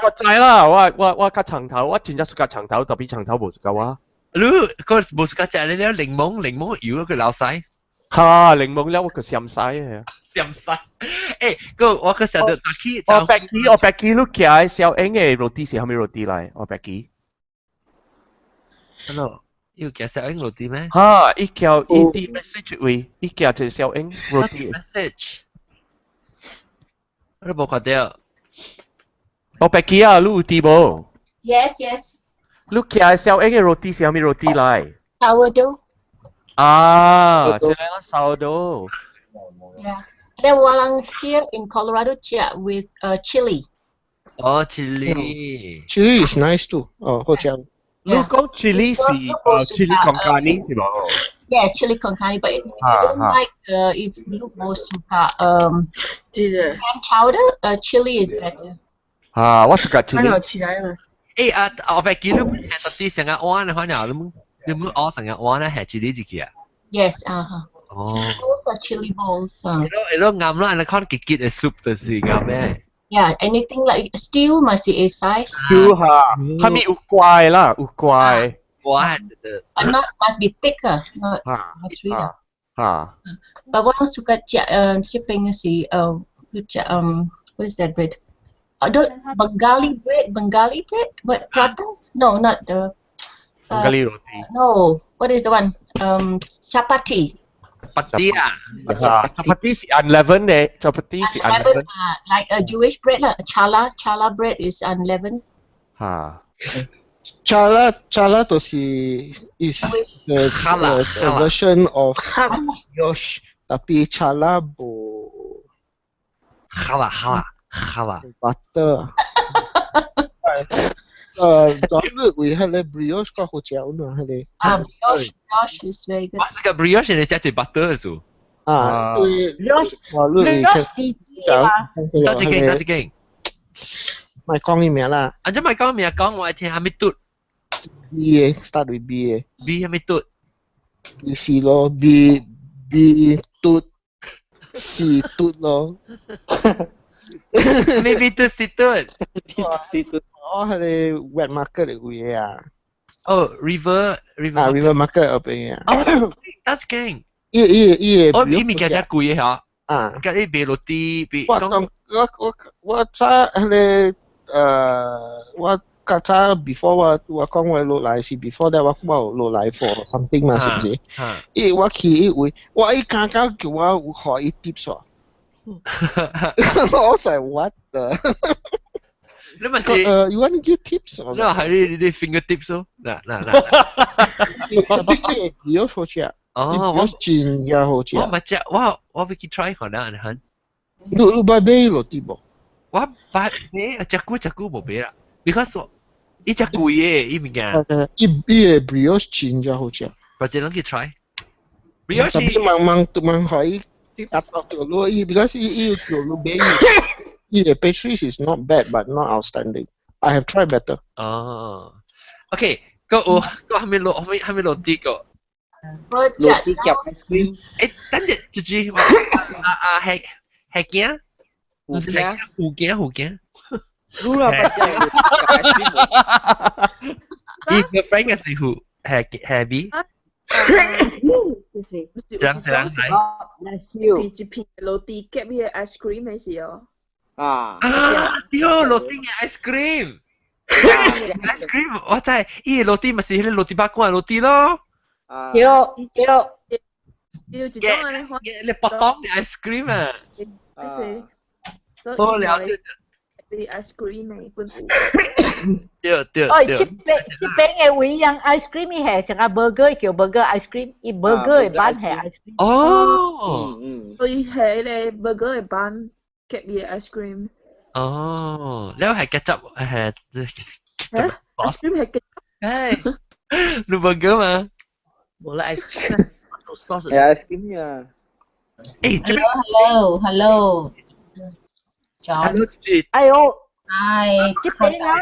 我知啦，我我我較長頭，我真正喜歡長頭，特別長頭無喜歡我。你個無喜歡食你了檸檬檸檬油個老細。哈，檸檬了我個鹹西嘅。鹹西，欸，個我個成日打起。我白記我白記，你寄小英嘅 roti 是蝦米 roti 來？我白記。 Hello。要寄小英 roti 咩？嚇，伊叫伊啲 message 位，伊寄一個小英 roti。 message，我都無看到。我白記啊，你有啲無？ Yes. 你寄小英嘅 roti 是啥物 roti 來？ Sourdough. 啊，這個 sourdough。 Yeah. Then 我人 here in Colorado 食 with chili. 哦，chili。 Chili is nice too。哦，好食。你講 chili 是chili con carne 是無？ Yes, chili con carne, but if you don't like if you 無 suka clam chowder, chili is better. 啊，我 suka chili。起來嘛。誒啊，我發記得係特啲成日碗嘅，反正你冇學成日碗咧係 chili 自己啊？ Yes, uh-huh. 哦。 Bowls are chili bowls. 會咯啱咯，你看結結嘅 soup 就是啱咩？ Yeah, anything like stew must be 會使。 stew 嚇，係咪有怪啦？有怪。怪。 But not must be thicker, not not sweet. 嚇。 But 我 suka 食這邊是食 what is that bread? Don't Bengali bread, Bengali bread? What prata? No, not the. Bengali roti. No, what is the one? Chapati. Chapati 啊。 Chapati 是 unleavened 嘅，chapati 是 Unleavened, unleavened。 like a Jewish bread lah. Challah bread is unleavened. 嚇。 Challah challah 就是 is the Challah, a version of brioche, tapi challah 無 challah challah challah butter。當日為彼個 brioche 較好食呢，彼個。啊，brioche is very good。我是個 brioche 你食一 butter 嘅數。啊，對 brioche 我你 brioche 是嘛？多一間，多一間。咪講伊名啦。啊，這咪講名講我聽，還沒嘟。 B 嘅，start with B 嘅。 B 還沒嘟。 B 是咯，B B 嘟 C 嘟咯。咩 B 嘟 C 嘟？C 嘟。哦，彼個 wet market 嘅位啊。哦，river river。啊，river market 嗰邊啊。哦，that's 勁。伊伊伊個。哦，伊物件真貴嘅嚇。啊。甲你賣落地，比。我當我我我早彼個我較早 before 我我講我落來是 before that 我我有落來 for something 嘛，是毋是？伊我去伊位，我伊剛剛叫我有予伊 tips 喎。我 was what the？你咪是you want to give tips？你話係你你 fingertips 咯？嗱嗱嗱。特別是 brioche 好食。哦，我真正好食。我咪食，我我欲去 try 看啦，你看。你你捌買落啲無？我捌買，食久食久無買啦，because 我伊只貴嘅，伊物件。伊伊個 brioche 真正好食。或者攏去 try。brioche 特別慢慢慢可以達到條路，伊 because 伊伊條路買伊個 pastries is not bad but not outstanding. I have tried better. 哦，OK，個有個還沒落，還沒還沒落地個。我食夾 ice cream。誒，等陣，住住，啊啊係係驚，有驚，有驚有驚。你啦，不食 ice cream。伊個 friend 嘅是有係係 B。就是一人一人來。一片落地夾彼個 ice cream 的時候。啊！啊！對，落地嘅 ice cream。ice cream，我知，伊個落地咪是彼個落地八罐落地咯。對對。對，一種按呢款。你白當嘅 ice cream 啊。就是。好了解。啲 ice cream 的本有。對對。哦，這邊這邊的位樣 ice cream 伊係成個 burger 叫 burger ice cream，伊 burger 的 bun 係 ice cream。哦。嗯。所以係咧 burger 的 bun 夾伊 ice cream。哦，你係 ketchup 係。 ice cream 係 ketchup。唉，你 burger 嘛？無啦 ice cream，sauce。係 ice cream 啊。誒，Hello hello John。 Hello，哎呦。係，這邊啊，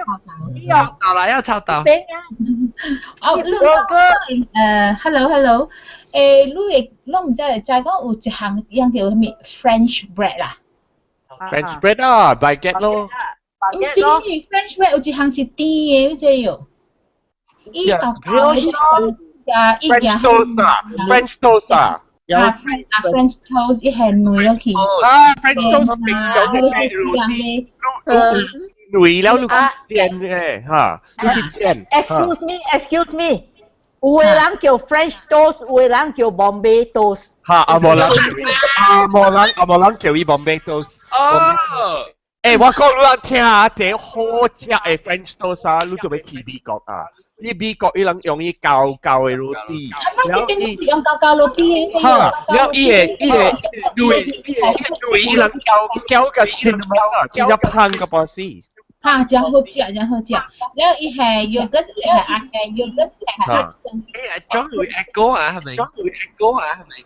呢個到啦，要抄到。這邊啊。哦，你hello hello，你會你毋知知講有一項樣叫啥物 French bread 啦？French bread 啊，baguette 咯。毋是 French bread 有一項是甜的，你知喲？伊豆頭伊 French toast 啊，French toast 啊。啊，French 啊，French toast 伊係軟落去。啊，French toast 平常嘅軟軟了你去煎嘅嚇，你去煎。 Excuse me, excuse me。有的人叫 French toast，有的人叫 Bombay toast。嚇，阿無人，阿無人，阿無人叫伊 Bombay toast。哦。誒，我講你聽啊，這好食的 French toast 啊，你就欲去美國啊？你美國伊人用伊厚厚的 roti，啊，這邊是用厚厚 roti 的。哈，了伊個伊個對對，伊人攪攪個 cinnamon 啊，真正香個半死。哈，真好食，真好食。了伊係 yogurt 係啊，係 yogurt 係啊。誒，裝會 echo 啊，係咪？裝會 echo 啊，係咪？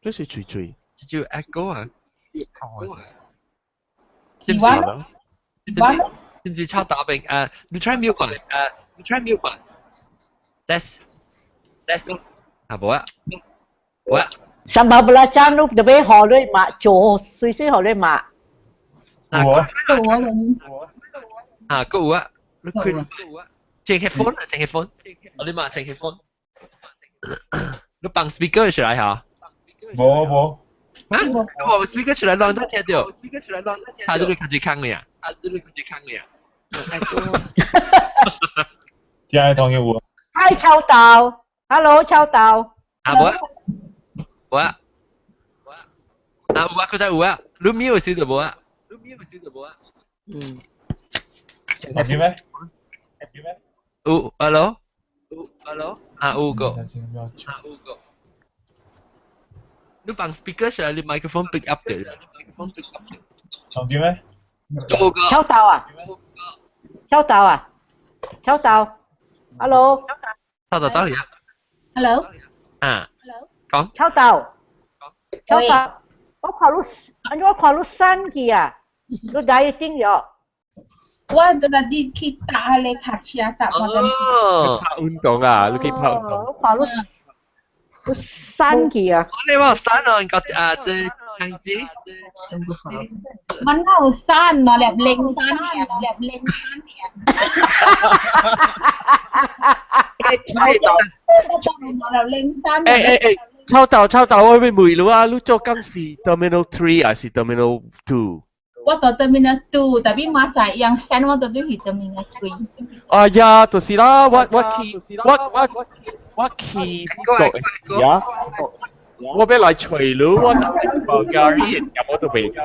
這是水水。叫 echo 啊。是我，我。是唔是抄打餅？誒，你 try mute 吧。誒，你 try mute 吧。That's that's 啊，無啊，無啊。 Sambal belacan 你特別學你嘛做，水水學你嘛。有啊。有啊。啊，閣有啊，你開整 headphone 啊，整 headphone，我你嘛整 headphone，你放 speaker 出來嚇？無無。啊？我 speaker 出來亂都聽到，speaker 出來亂都聽到。啊，你較濟空嘅啊？啊，你較濟空嘅啊？聽得同嘅有。 Hi 臭豆，Hello 臭豆。啊，無啊，無啊，啊有啊，佢在有啊，你 mute 時就無啊，你 mute 時就無啊。嗯。有咩？有咩？有，hello，有，hello，啊有個，啊有個。你放 speaker 出來，你 microphone pick up 嘅。microphone pick up 嘅。仲叫咩？有個。臭豆啊！臭豆啊！臭豆，Hello。臭豆走去啊。 Hello。啊。講。臭豆。臭豆，我看你，按怎我看你瘦去啊？你 dieting 咗？我就來你去搭彼個跤車搭我哦。拍運動啊，你去拍運動。我看你，你瘦去啊？你話瘦哦，應該啊，這樣子。 มันเอาสั้นเนาะแบบเล็งสั้นเนี่ยแบบเล็งสั้นเนี่ยแบบเล็งสั้น 誒誒誒，臭豆臭豆，我欲問你啊，你做工是 Terminal 3 還是 Terminal 2？我到 Terminal 2，但係我在用 send 我到對去 Terminal 3。哎呀，就是啦，我我去我我我去國呀，我欲來揣你，我保加利亞我都未去。誒，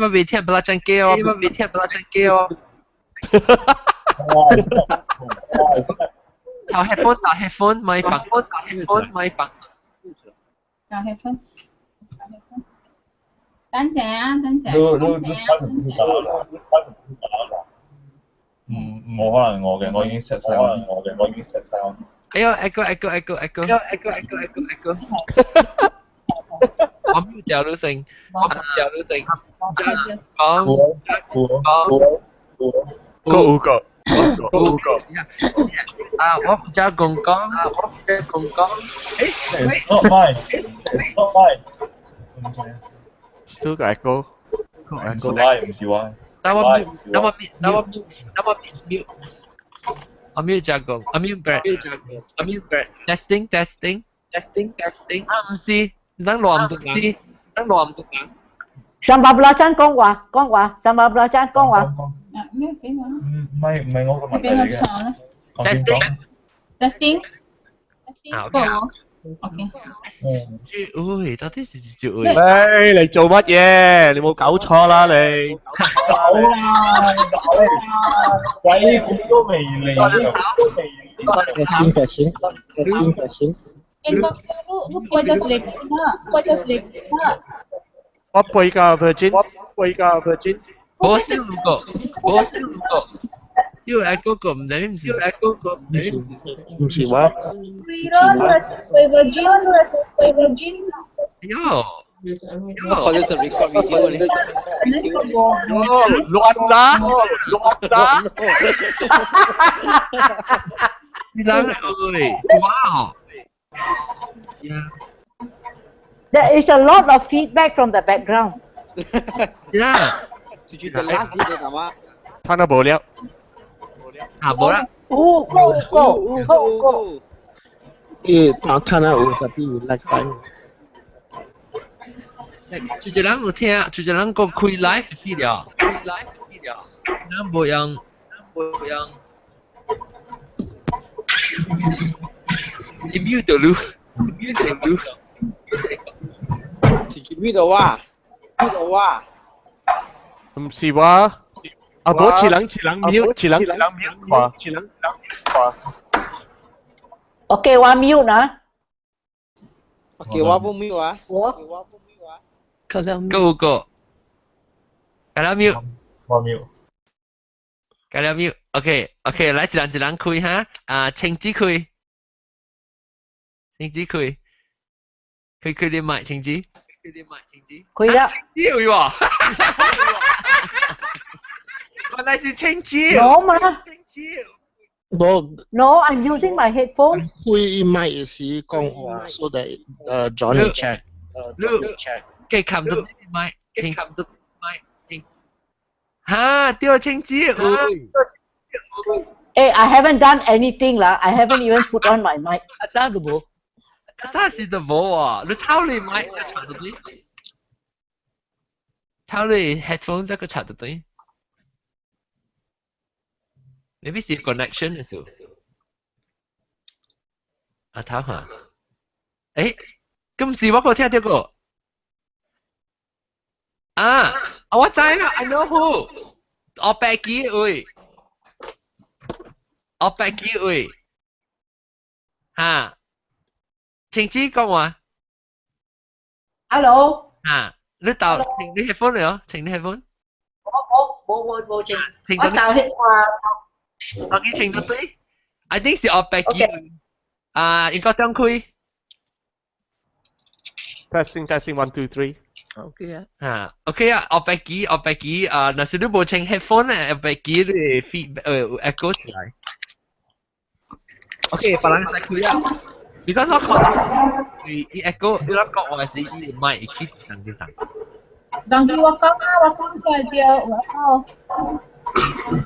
我未聽不拉真機哦，我未聽不拉真機哦。炒 headphone，炒 headphone，咪放，炒 headphone，咪放。炒 headphone。等陣啊，等陣。你你你開唔打啦？你開唔打啦？唔冇可能我嘅，我已經 set 晒我嘅，我已經 set 晒我。哎呦，echo echo echo echo echo echo echo echo。我 mute 掉都成，我 mute 掉都成。講講講個有個個有個。啊，我負責講講，我負責講講。誒， Not mine, not mine。 Still 個 echo。唔是 Y，唔是 Y。等我 mute，等我 mute，等我 mute，等我 mute。我 mute 就講，我 mute bread，我 mute bread。Testing testing testing testing。啊，唔是，等亂讀是，等亂讀啊。 Sambal belacan 講話講話，sambal belacan 講話。咩俾我？唔唔係唔係我個問題俾我嚟嘅。坐啦。講 Testing。啊，OK。 OK。喂，到底是做喂？喂，你做乜嘢？你冇搞錯啦你！走啦，走！鬼估都未嚟，都未嚟。錢嘅錢，錢嘅錢。應該你你背咗嚟啦，背咗嚟啦。我背個 Virgin，我背個 Virgin。我先五個，我先五個。因為嗰個唔知唔是，嗰個唔知唔是。唔是我。咯，你係背 Virgin，你係背 Virgin。喲。我這是 record video 咧。亂啦，亂啦。你人喂，哇！Yeah. There is a lot of feedback from the background. Yeah. 就就 last 字就嘛。聽得無了。啊，無啦。有個有個有個有個。伊當看到有啥比有力反。就一人有聽，就一人閣開 live 去了，開 live 去了，咱無用，樣。你 mute 到你，mute 到你。是 mute 到我，mute 到我。唔是話，啊無一人一人 mute，一人一人 mute 看，一人一人 mute 看。 OK，我 mute 啦。 OK，我不 mute 啊。我。 Go go。改了 mute。我 mute。改了 mute。OK OK，來一人一人開哈。啊，青子開。青子開。開開你麥，青子。開你麥，青子。開啦。青子有喎。原來是青子。冇嘛？冇。 No, I'm using my headphones. 開麥時講話，so that Johnny check。你計冚到麥，聽冚到麥，聽。哈，對青子。 Hey, I haven't done anything 啦. I haven't even put on my mic. 阿早都無。早時都無啊！你偷你麥，你插到對。偷你 headphone 這個插到對。Maybe 是 connection 的時候。阿頭嚇。誒，今時我個聽到個。啊，我知啦，I know who。我白記位。我白記位。嚇。晴子講話。 Hello。啊，你到請你 headphone 嚟哦，請你 headphone。我冇冇冇請。我就係啊。我記請到對。I think 是我白記。啊，應該張開。 Testing testing one two three。 OK 啊。啊，OK 啊，我白記我白記啊，若是你無請 headphone 咧，我白記你 feed echo 起來。OK，別人使開啊。Because 我看伊伊 echo，伊咱講話是伊麥去當當當。當時我講啊，我講出來對，我講。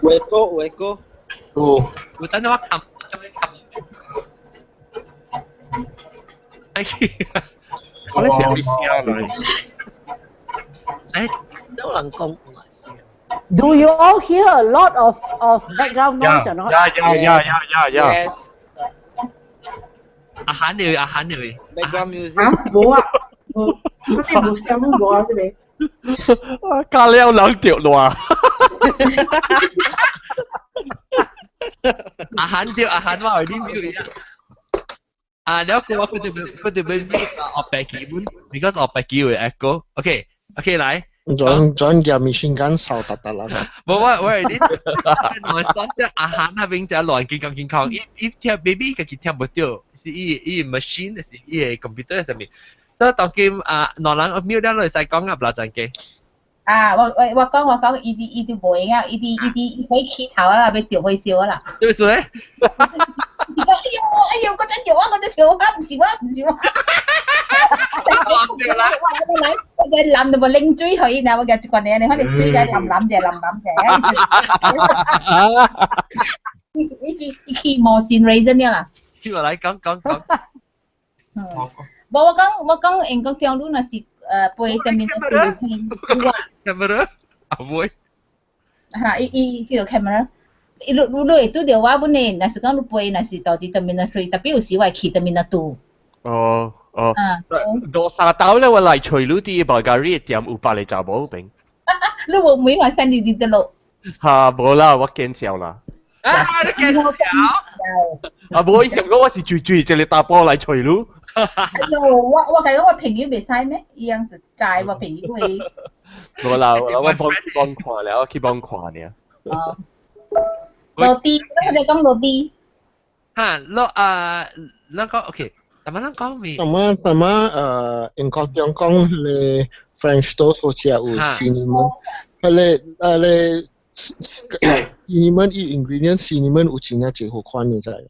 有 echo 有 echo。有。有等我撳，撳。哎，我咧成日聲來。哎，有人講話聲。 Do you all hear a lot of background noise or not? Yeah. Yes. 阿涵你，阿涵你。 Background music。啊，冇啊，冇，咩冇聲都冇啊，這邊。加了人着亂。阿涵對，阿涵我有啲 mute 啊。啊，了個我佢哋佢哋俾 mute 我白記本，because 我白記會 echo。OK，OK 來。轉轉入面間手突突啦。冇我我係啲，我說即阿涵那邊就亂健康健康，伊伊聽 baby 家己聽唔到，是伊伊 machine 是伊個 computer 上面。所以當今啊，兩人 mute 了就使講啊，不啦陣機。啊，我我我講我講，伊啲伊啲無閒啊，伊啲伊啲伊可以起頭啊，要掉微笑啊啦。對唔對？伊講哎呦哎呦，嗰隻條啊，嗰隻條啊，唔是我，唔是我。我來我來，我個淋就無拎水去，然後我夾一罐嘢，你可能水個淋淋者，淋淋者。伊伊伊起無線 raisin 了啦。聽我來講講講。嗯。無我講我講英國條路若是背對面都背聽有啊。 Camera 啊會。嚇！伊伊這個 camera。伊你你會拄著我本呢，若是講你飛，若是到佇 terminal three，特別有時我會去 terminal two。哦哦。到沙島咧，我來隨你啲保加利店有百里查某邊。你無每話新年佇倒落？嚇，無啦，我見笑啦。啊！你見笑？啊，無，伊想講我是最最一個查甫來隨你。哎喲，我我講我朋友袂使咩？伊樣就知我朋友會。無啦，我幫幫看了，我去幫看爾。哦。落地，那個就講落地。嚇，落啊，咱講 OK，但係咱講未？咁啊，咁啊，英國中講迄個 French toast 好似有 cinnamon，迄個迄個 cinnamon 伊 ingredient cinnamon 有真正濟好款的，知無？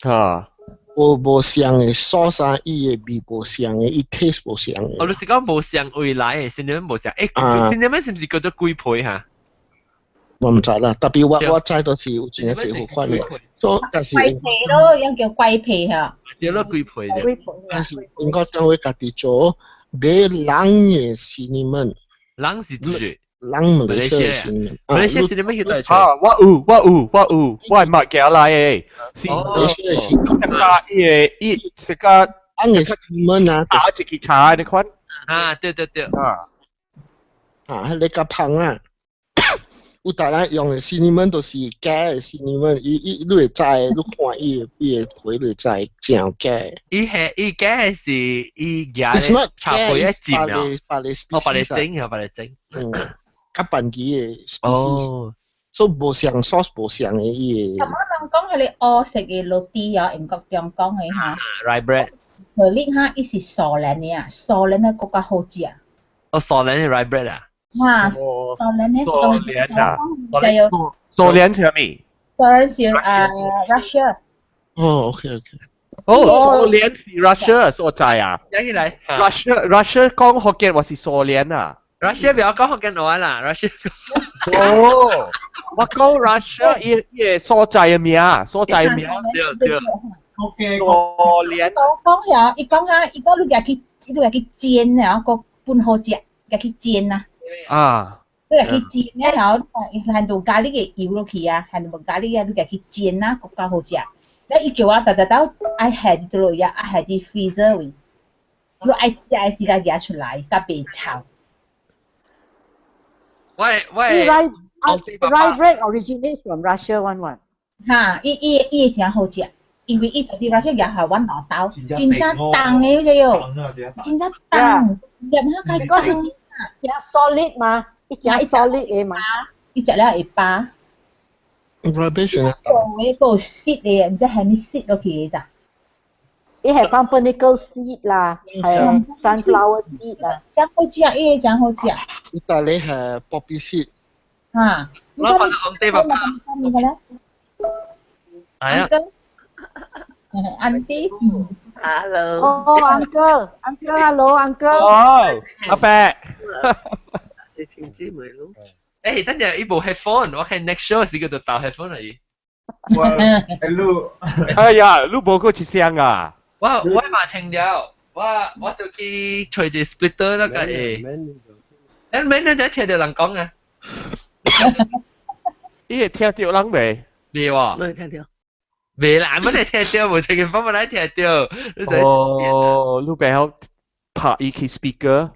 嚇。無無相的 sauce 啊，伊的味無相的，伊 taste 無相的。哦，你是講無相未來的 cinnamon 無相？誒，cinnamon 是毋是叫做龜皮嚇？我毋知啦，特別我我知都是有真正濟好款的，所以但是龜皮咯，樣叫龜皮嚇。對咯，龜皮。但是應該講會家己做，買冷的 cinnamon。冷是指？人馬來西亞先。馬來西亞是你乜嘢來？啊，我有我有我有，我係物件來的，是馬來西亞是食個伊個伊食個，按個門啊，打一支茶你看。啊，對對對。啊，啊，彼個較芳啊。有逐人用的 cinnamon 都是假的 cinnamon，伊伊你會知，你看伊的伊的皮你會知真假。伊係伊假的是伊夾茶皮一煎啊，哦，白嚟整啊，白嚟整。嗯，較笨機的 species。哦。所以無相 sauce 無相的伊個。頭人講彼个烏色的 roti 啊，英國中講的哈。 Rye bread。可你哈，伊是蘇聯的啊，蘇聯的閣較好食。哦，蘇聯的 rye bread 啊。哇，蘇聯的。蘇聯啊。蘇聯係咩？蘇聯是啊，Russia。哦，OK OK。哦，蘇聯是 Russia 所在啊。講起來，Russia Russia 講福建話是蘇聯啊。 Russia 不要講福建話啦，Russia。哦，我講 Russia 伊伊個所在的名，所在的名。對對。蘇聯。講講遐，伊講啊，伊講你共去，你共去煎啊，閣分好食，共去煎啊。啊。你共去煎了後，限度加你个油落去啊，限度無加你個，你共去煎啊，閣較好食。了伊叫我逐逐兜愛下佇佗落啊，愛下佇 freezer 位，你愛食的時間拿出來，才袂臭。喂喂，rye rye bread originates from Russia one one。哈，伊伊伊會誠好食，因為伊佇 Russia 也下阮老兜，真正重的嗰隻喲，真正重，入下開始真 solid 嘛，伊真 solid 的嘛，伊食了會飽。 Rubbish 啊！個個 seed 的，毋知係咪 seed 落去的咋？伊係 pumpernickel seed 啦，係 sunflower seed 啦。真好食，伊個真好食。意大利係 poppy seed。嚇！我看到紅地爸爸。咩個咧？係啊。 Auntie。 Hello。哦，uncle，uncle，hello，uncle。哦，阿伯。你聽姊妹咯。誒，等陣伊無 headphone，我看 next show 時叫做戴 headphone 嚟。我，你，哎呀，你無過一聲啊！我我嘛清了，我我就去揣一個 splitter 那個誒。誒，免你聽著人講啊。伊會聽著人未？未喎。未聽著。未啦，乜你聽著，無聽見方法來聽著。哦，你袂曉拍伊去 speaker？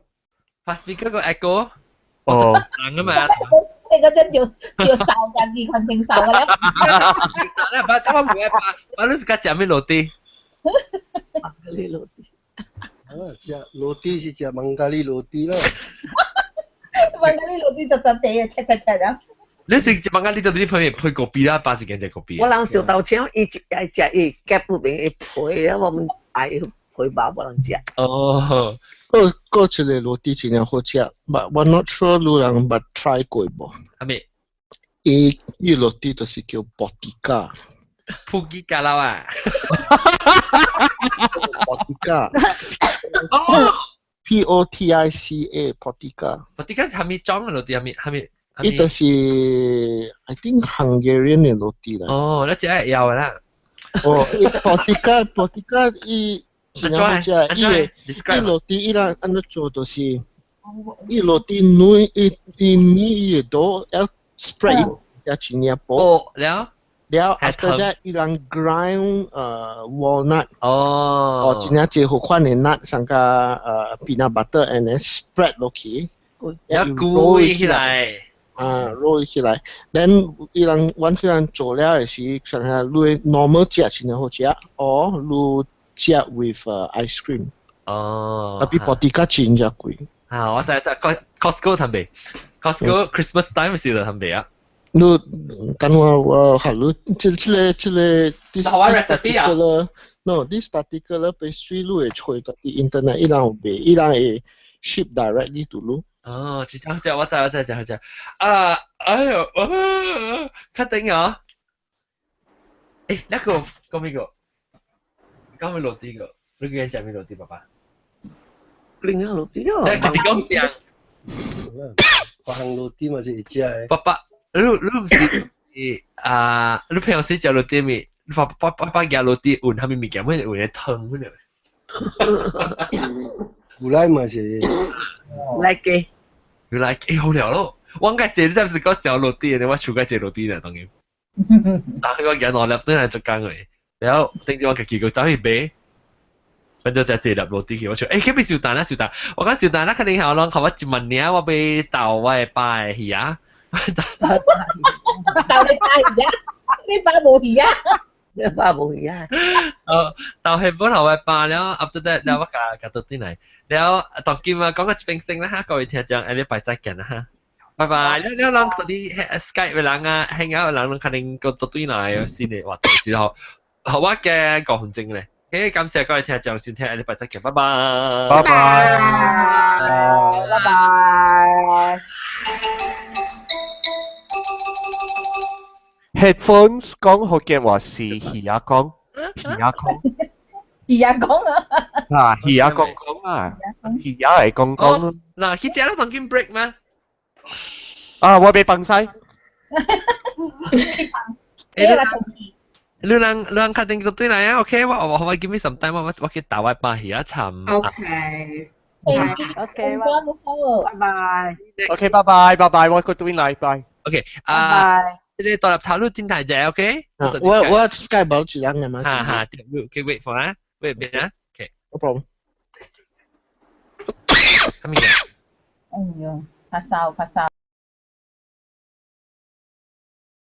拍 speaker 個 echo。哦。人啊嘛。你嗰陣就就瘦㗎，完全清瘦㗎啦。咧，把我唔愛把，把你自家食咩 roti？ Bengali roti。啊，食 roti 是食 Bengali roti 啦。 Bengali roti 就就地啊，切切切啊！你食 Bengali 都你配配 kopi 啦，八時間食 kopi。我人小豆請伊一愛食伊夾不明伊皮啊，我們愛皮包無人食。哦。個個一個 roti 真正好食，but 我 not sure 你人捌 try 過無？啥物？伊伊 roti 就是叫 potica。普吉加拉啊！ Potica。哦。 P O T I C A potica。 Potica 是啥物種嘅 roti？啥物啥物？伊就是 I think Hungarian 嘅 roti 啦。哦，你食會曉啦。哦，potica potica 伊。真正好食，伊個伊 roti 伊人按怎做就是，伊 roti 軟伊伊軟伊個 dough 要 spread 也真正薄。哦，了。了 after that 伊人 grind walnut。哦。哦，真正濟好款的 nut，上加peanut butter and then spread 落去。要捲起來。啊，roll 起來，then 伊人阮雖然做了的時，上下你 normal 食真正好食，or 你食 with ice cream。哦。特別 potica 真正貴。啊，我知知 Costco 通賣，Costco Christmas time 時就通賣啊。你等我我好你這這個這個 this recipe 啊 no this particular pastry 你會揣到佇 internet 伊人有賣，伊人會 ship directly to 你。哦，這張只我知我知知知啊！哎呦，啊，確定啊！誒，那個講邊個？講咩 roti 個？你叫人食咩 roti 爸爸？另外 roti 啊！你講上。別項 roti 嘛是會食的。爸爸，你你毋是啊？你平時食 roti 未？你爸爸爸爸夾 roti 換啥物物件？乜換個湯乜嘢？牛奶嘛是。牛奶雞。牛奶雞好料咯！我該這真是個小落地的，我厝該這落地啦，當然。但係我夾兩粒對來做工嘅，然後頂住我家己個走去買。反正就這粒落地去，我想，欸，佢變小蛋啦，小蛋，我講小蛋啦，肯定係我攏，我一萬年我被鬥我的爸的魚啊，鬥你爸魚啊，你爸無魚啊，你爸無魚啊，哦，鬥係本來我爸了，after that 了我共共倒轉來，了當今啊講個一邊聲啦哈，各位聽眾，下禮拜再見啦哈，拜拜，了了人到底 Skype 的人啊，Hangout 的人，攏可能個倒轉來新的活動時候，好我嘅5分鐘咧。OK，感謝各位聽眾收聽，下禮拜再見，拜拜。拜拜。拜拜。 Headphones 講福建話是耳仔講，耳仔講。耳仔講啊。啊，耳仔講講啊，耳仔嚟講講。嗱，去食啦，當緊 break 嗎？啊，我被崩晒。你個重你人你人確定就對來啊？OK，我我我 give me some time，我我去打我爸魚啊參。 OK。 OK，拜拜。 OK，拜拜拜拜，我個對來，拜。 OK，啊，你獨立頭路真大隻，OK？我我 Skype 冇住人嘅嘛。哈哈，OK wait for 啊，wait 邊啊，OK。 No problem。係咪啊？哎呦，發燒發燒。